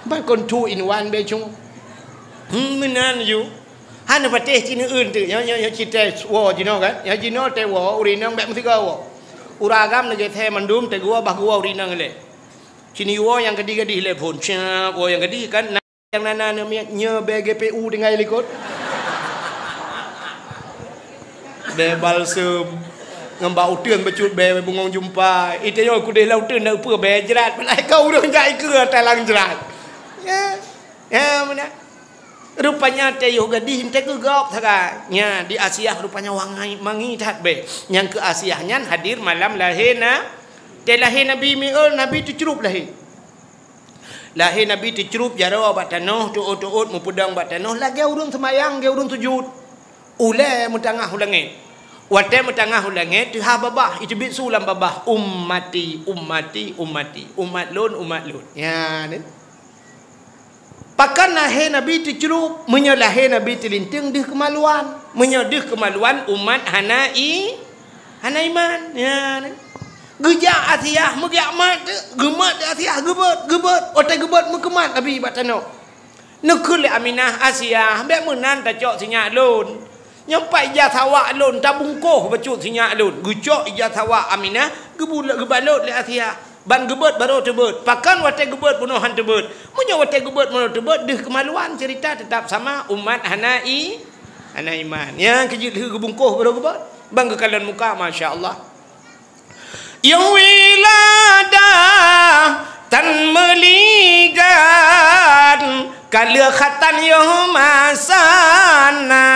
Ban kon two in one bèe cong. Hmm, meunan ju. Hana patéh ci neueun teuk, nyoe, nyoe, nyoe ci teuh woe jinoe kan. Nyoe jinoe teuh woe, ureueng inong bèk meusigoe woe. Ureueng agam lagèe thèe mandum, teuh geuwoe bah geuwoe ureueng inong ilèe. Ci neuwoe nyang gadih-gadih ilèe phôn, cak woe nyang gadih kan, na nyang na, na aneuk miet, nyoe bèe G P U tinggai likot. Bèe balsem, ngon bak uteuen bacut bèe bungong jumpa. Ita nyoe kudeh lam uteuen na upeue bèe jrat, padahai ka ureueng jak ikeue talang jrat. Ya. Ya, meunan. Rupanya teuh yoh gadih teuh keu gob sagai. Nya, di Asiah rupanya wangai mangi that bèe. Nyang keu Asiah nyan hadir malam lahé na, teuh lahé Nabi mi'ol, Nabi teucrup lahé. Lahé Nabi teucrup jaroe bak tanoh, teuôt-teuôt meupeudong bak tanoh, lagèe ureueng seumayang, lagèe ureueng sujut. Ulèe meutangah u langèt. Watèe meutangah u langèt, teuhah babah, iteubiet su lam babah, "Ummati, ummati, ummati, umat lôn, umat lôn." Nya, ni. Pakon lahé Nabi teucrup? Meunyoe lahé Nabi teulinteung deuh keumaluan. Meunyoe deuh keumaluan, umat hana i-, hana iman. Nya, ni. Geujak Asiah, meugeujak mat, geumat di Asiah, geubeuet, geubeuet. Watèe geubeuet, meukeumat Nabi bak tanoh. Neukheun lé Aminah, "Asiah, bèk meunan tacok sinyak lôn. Nyoe pat ija sawak lôn, tabungkôh bacut sinyak lôn." Geucok ija sawak Aminah, geubul-, geubalot lé Asiah. Ban geubeuet barô teubeuet. Pakon watèe geubeuet bunoe han teubeuet? Meunyoe watèe geubeuet bunoe teubeuet, deuh keumaluan, ceurita teutap sama, umat hana i-, hana iman. Nyang keujeuet lheueh geubungkôh barô geubeuet. Ban geukalon muka, masya Allah. Yoh wiladah tan meuligan, ka lheueh khatan yoh masa na.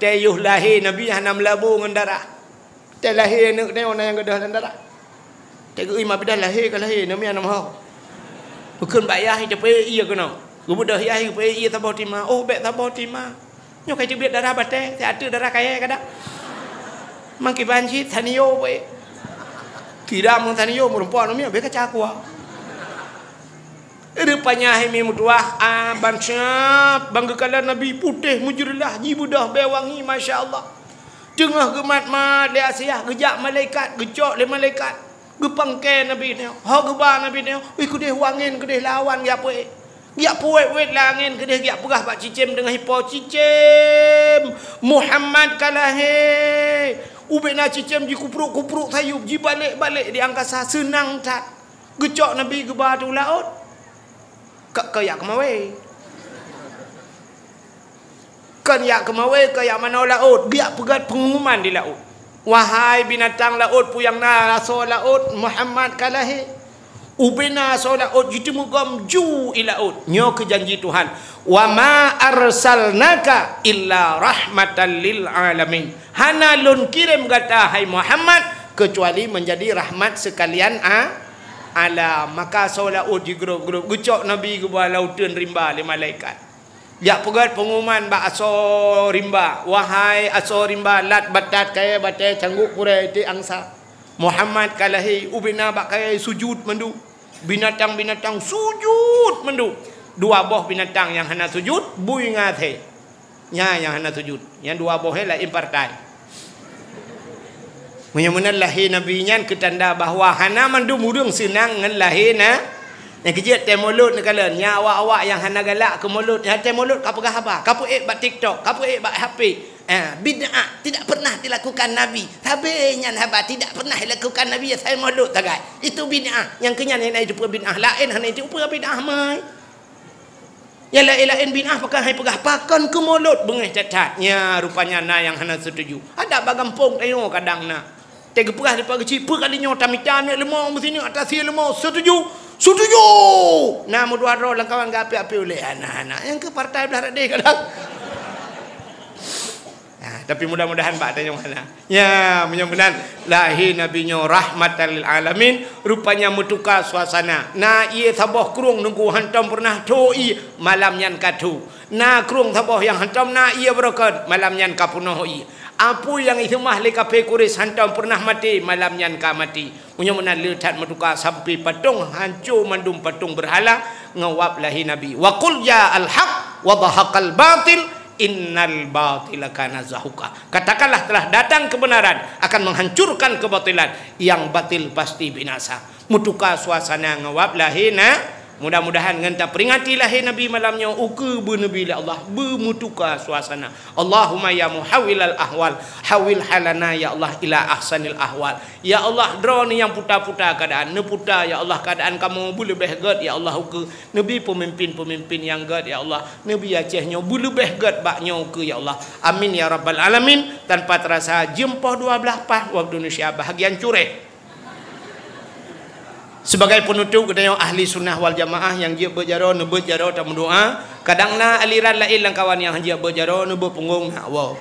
Teuh yoh lahé Nabi hana meulabô ngon darah. Teuh lahé aneuk nyoe na nyang gadôh lam darah. Teuh geuh imam bidan lahé ka lahé, namian na meuho. Bukon bak yah, ija peuék ié keunoe. Geubeudôh yah, ija peuék ié saboh tima. Oh, bèk saboh tima. Nyoe ka iteubiet darah batèe, siat teuk darah kayèe kadang. Mangkiban cit, tanio weh. Kira mun tanio, meureumpok namiet, bèk kaca kuah. Rupanya hai mi meutuah, ah, ban siap, ban geukalon Nabi putéh meujeureulah, jibeudôh bèe wangi, masya Allah. Teungoh geumat-mat lé Asiah, geujak malaikat, geucok lé malaikat. Geupangke Nabi nyoe, ho geuba Nabi nyoe, ui keudeh u angén, keudeh lam awan geujak peuék. Geujak peuwet-wet lam angén, keudeh geujak peugah bak cicém teungoh ipo, "Cicém, Muhammad ka lahé." Ubena cicém jikupruk-kupruk sayup, jibalek-balek di angkasa, seunang that. Geucok Nabi geuba ateueh laôt. Ka, ka jak keumawé. Kon jak keumawé, kon jak manoe laôt, geujak peugöt peungumuman di laôt. Wahai binatang laôt, peue nyang na asoe laôt, Muhammad ka lahé. Ubena asoe laôt jiteumeugom ju i laôt. Nyoe keuh janji Tuhan, "Wa ma arsalnaka illa rahmatan lil alamin." Hana lôn kirém gata, hai Muhammad, keucuali meunjadi rahmat seukalian a-, alam. Maka asoe laôt jigrôp-grôp, geucok Nabi geuba lam uteuen rimba lé malaikat. Jak peugét peungumuman bak asoe rimba, "Wahai asoe rimba, lat batat kayée batée cangguk purée iték angsa. Muhammad ka lahé, ubena bak kayée sujut mandum. Binatang-binatang sujut mandum. Dua boh binatang nyang hana sujut, bui ngon asée. Nyan nyang hana sujut. Nyang dua boh nyan laén partai." Meunyoe meunan lahé Nabi nyan keu tanda bahwa hana mandum ureuëng seunang ngon lahé na-, nyang keujeuet tée mulod neukalon. Nyang awak-awak nyang hana galak keu mulod, nyang tée mulod ka peugah haba, ka peuék bak TikTok, ka peuék bak H P. Ah, bid'ah tidak pernah dilakukan Nabi. Sabe nyan haba tidak pernah dilakukan Nabi, asai mulod sagai. Itu bid'ah. Nyang keu nyan hana jiteupeue bid'ah, laén hana jiteupeue bid'ah mai. Nyang laén-laén bid'ah pakon hai peugah, pakon keu mulod beungéh that-that. Nya, rupanya na nyang hana setuju. Adak bak gampông tanyoe kadang na. Teuh geupeugah dipat geuchik, peue kali nyoe tamita aneuk leumo meusineuk atas sie leumo, setuju? Setuju! Na meudua droe lam kawan geuapi-api ulée aneuk-aneuk nyang keu partai blah radeh kadang. Nah, tapi mudah-mudahan bak tanyoe hana. Ya, meunyoe meunan lahé Nabi nyoe rahmatan lil alamin, rupanya meutuka suasana. Na ié saboh krueng nunggu hantom peureunah tho ié, malam nyan ka tho. Na krueng saboh nyang hantom na ié beureukat, malam nyan ka peunoh ié. Apui nyang iseumah lé kafé Quraisy hantom peureunah maté, malam nyan ka maté. Meunyoe meunan le that meutuka sampai patong hanco mandum patong beurhala ngon wab lahé Nabi. Wa qul ja'al haq wa zahaqal batil innal batila kana zahuqa. Katakanlah, telah datang kebenaran akan menghancurkan kebatilan, yang batil pasti binasa. Meutuka suasana ngon wab lahé na-, mudah-mudahan ngon taperingati lahé Nabi malam nyoe ukeue beuneubi lé Allah, beumeutuka suasana. Allahumma ya muhawwilal ahwal, hawwil halana ya Allah ila ahsanil ahwal. Ya Allah, droeneuh nyang puta-puta keuadaan, neuputa ya Allah keuadaan kamoe beuleubeh gét ya Allah ukeue. Neubi peumimpin-peumimpin nyang gét ya Allah. Neubi Aceh nyoe beuleubeh gét bak nyoe ukeue ya Allah. Amin ya rabbal alamin. Tanpa terasa jeuem poh dua blaih paih waktu Indonesia bahagian cureh. Sebagai penutup, geutanyoe ahli sunnah wal jamaah nyang jeuet beuet jaroe, neubeuet jaroe tameudoa. Kadang na aliran laén lam kawan nyang jeuet beuet jaroe, neubeuet punggong na woe.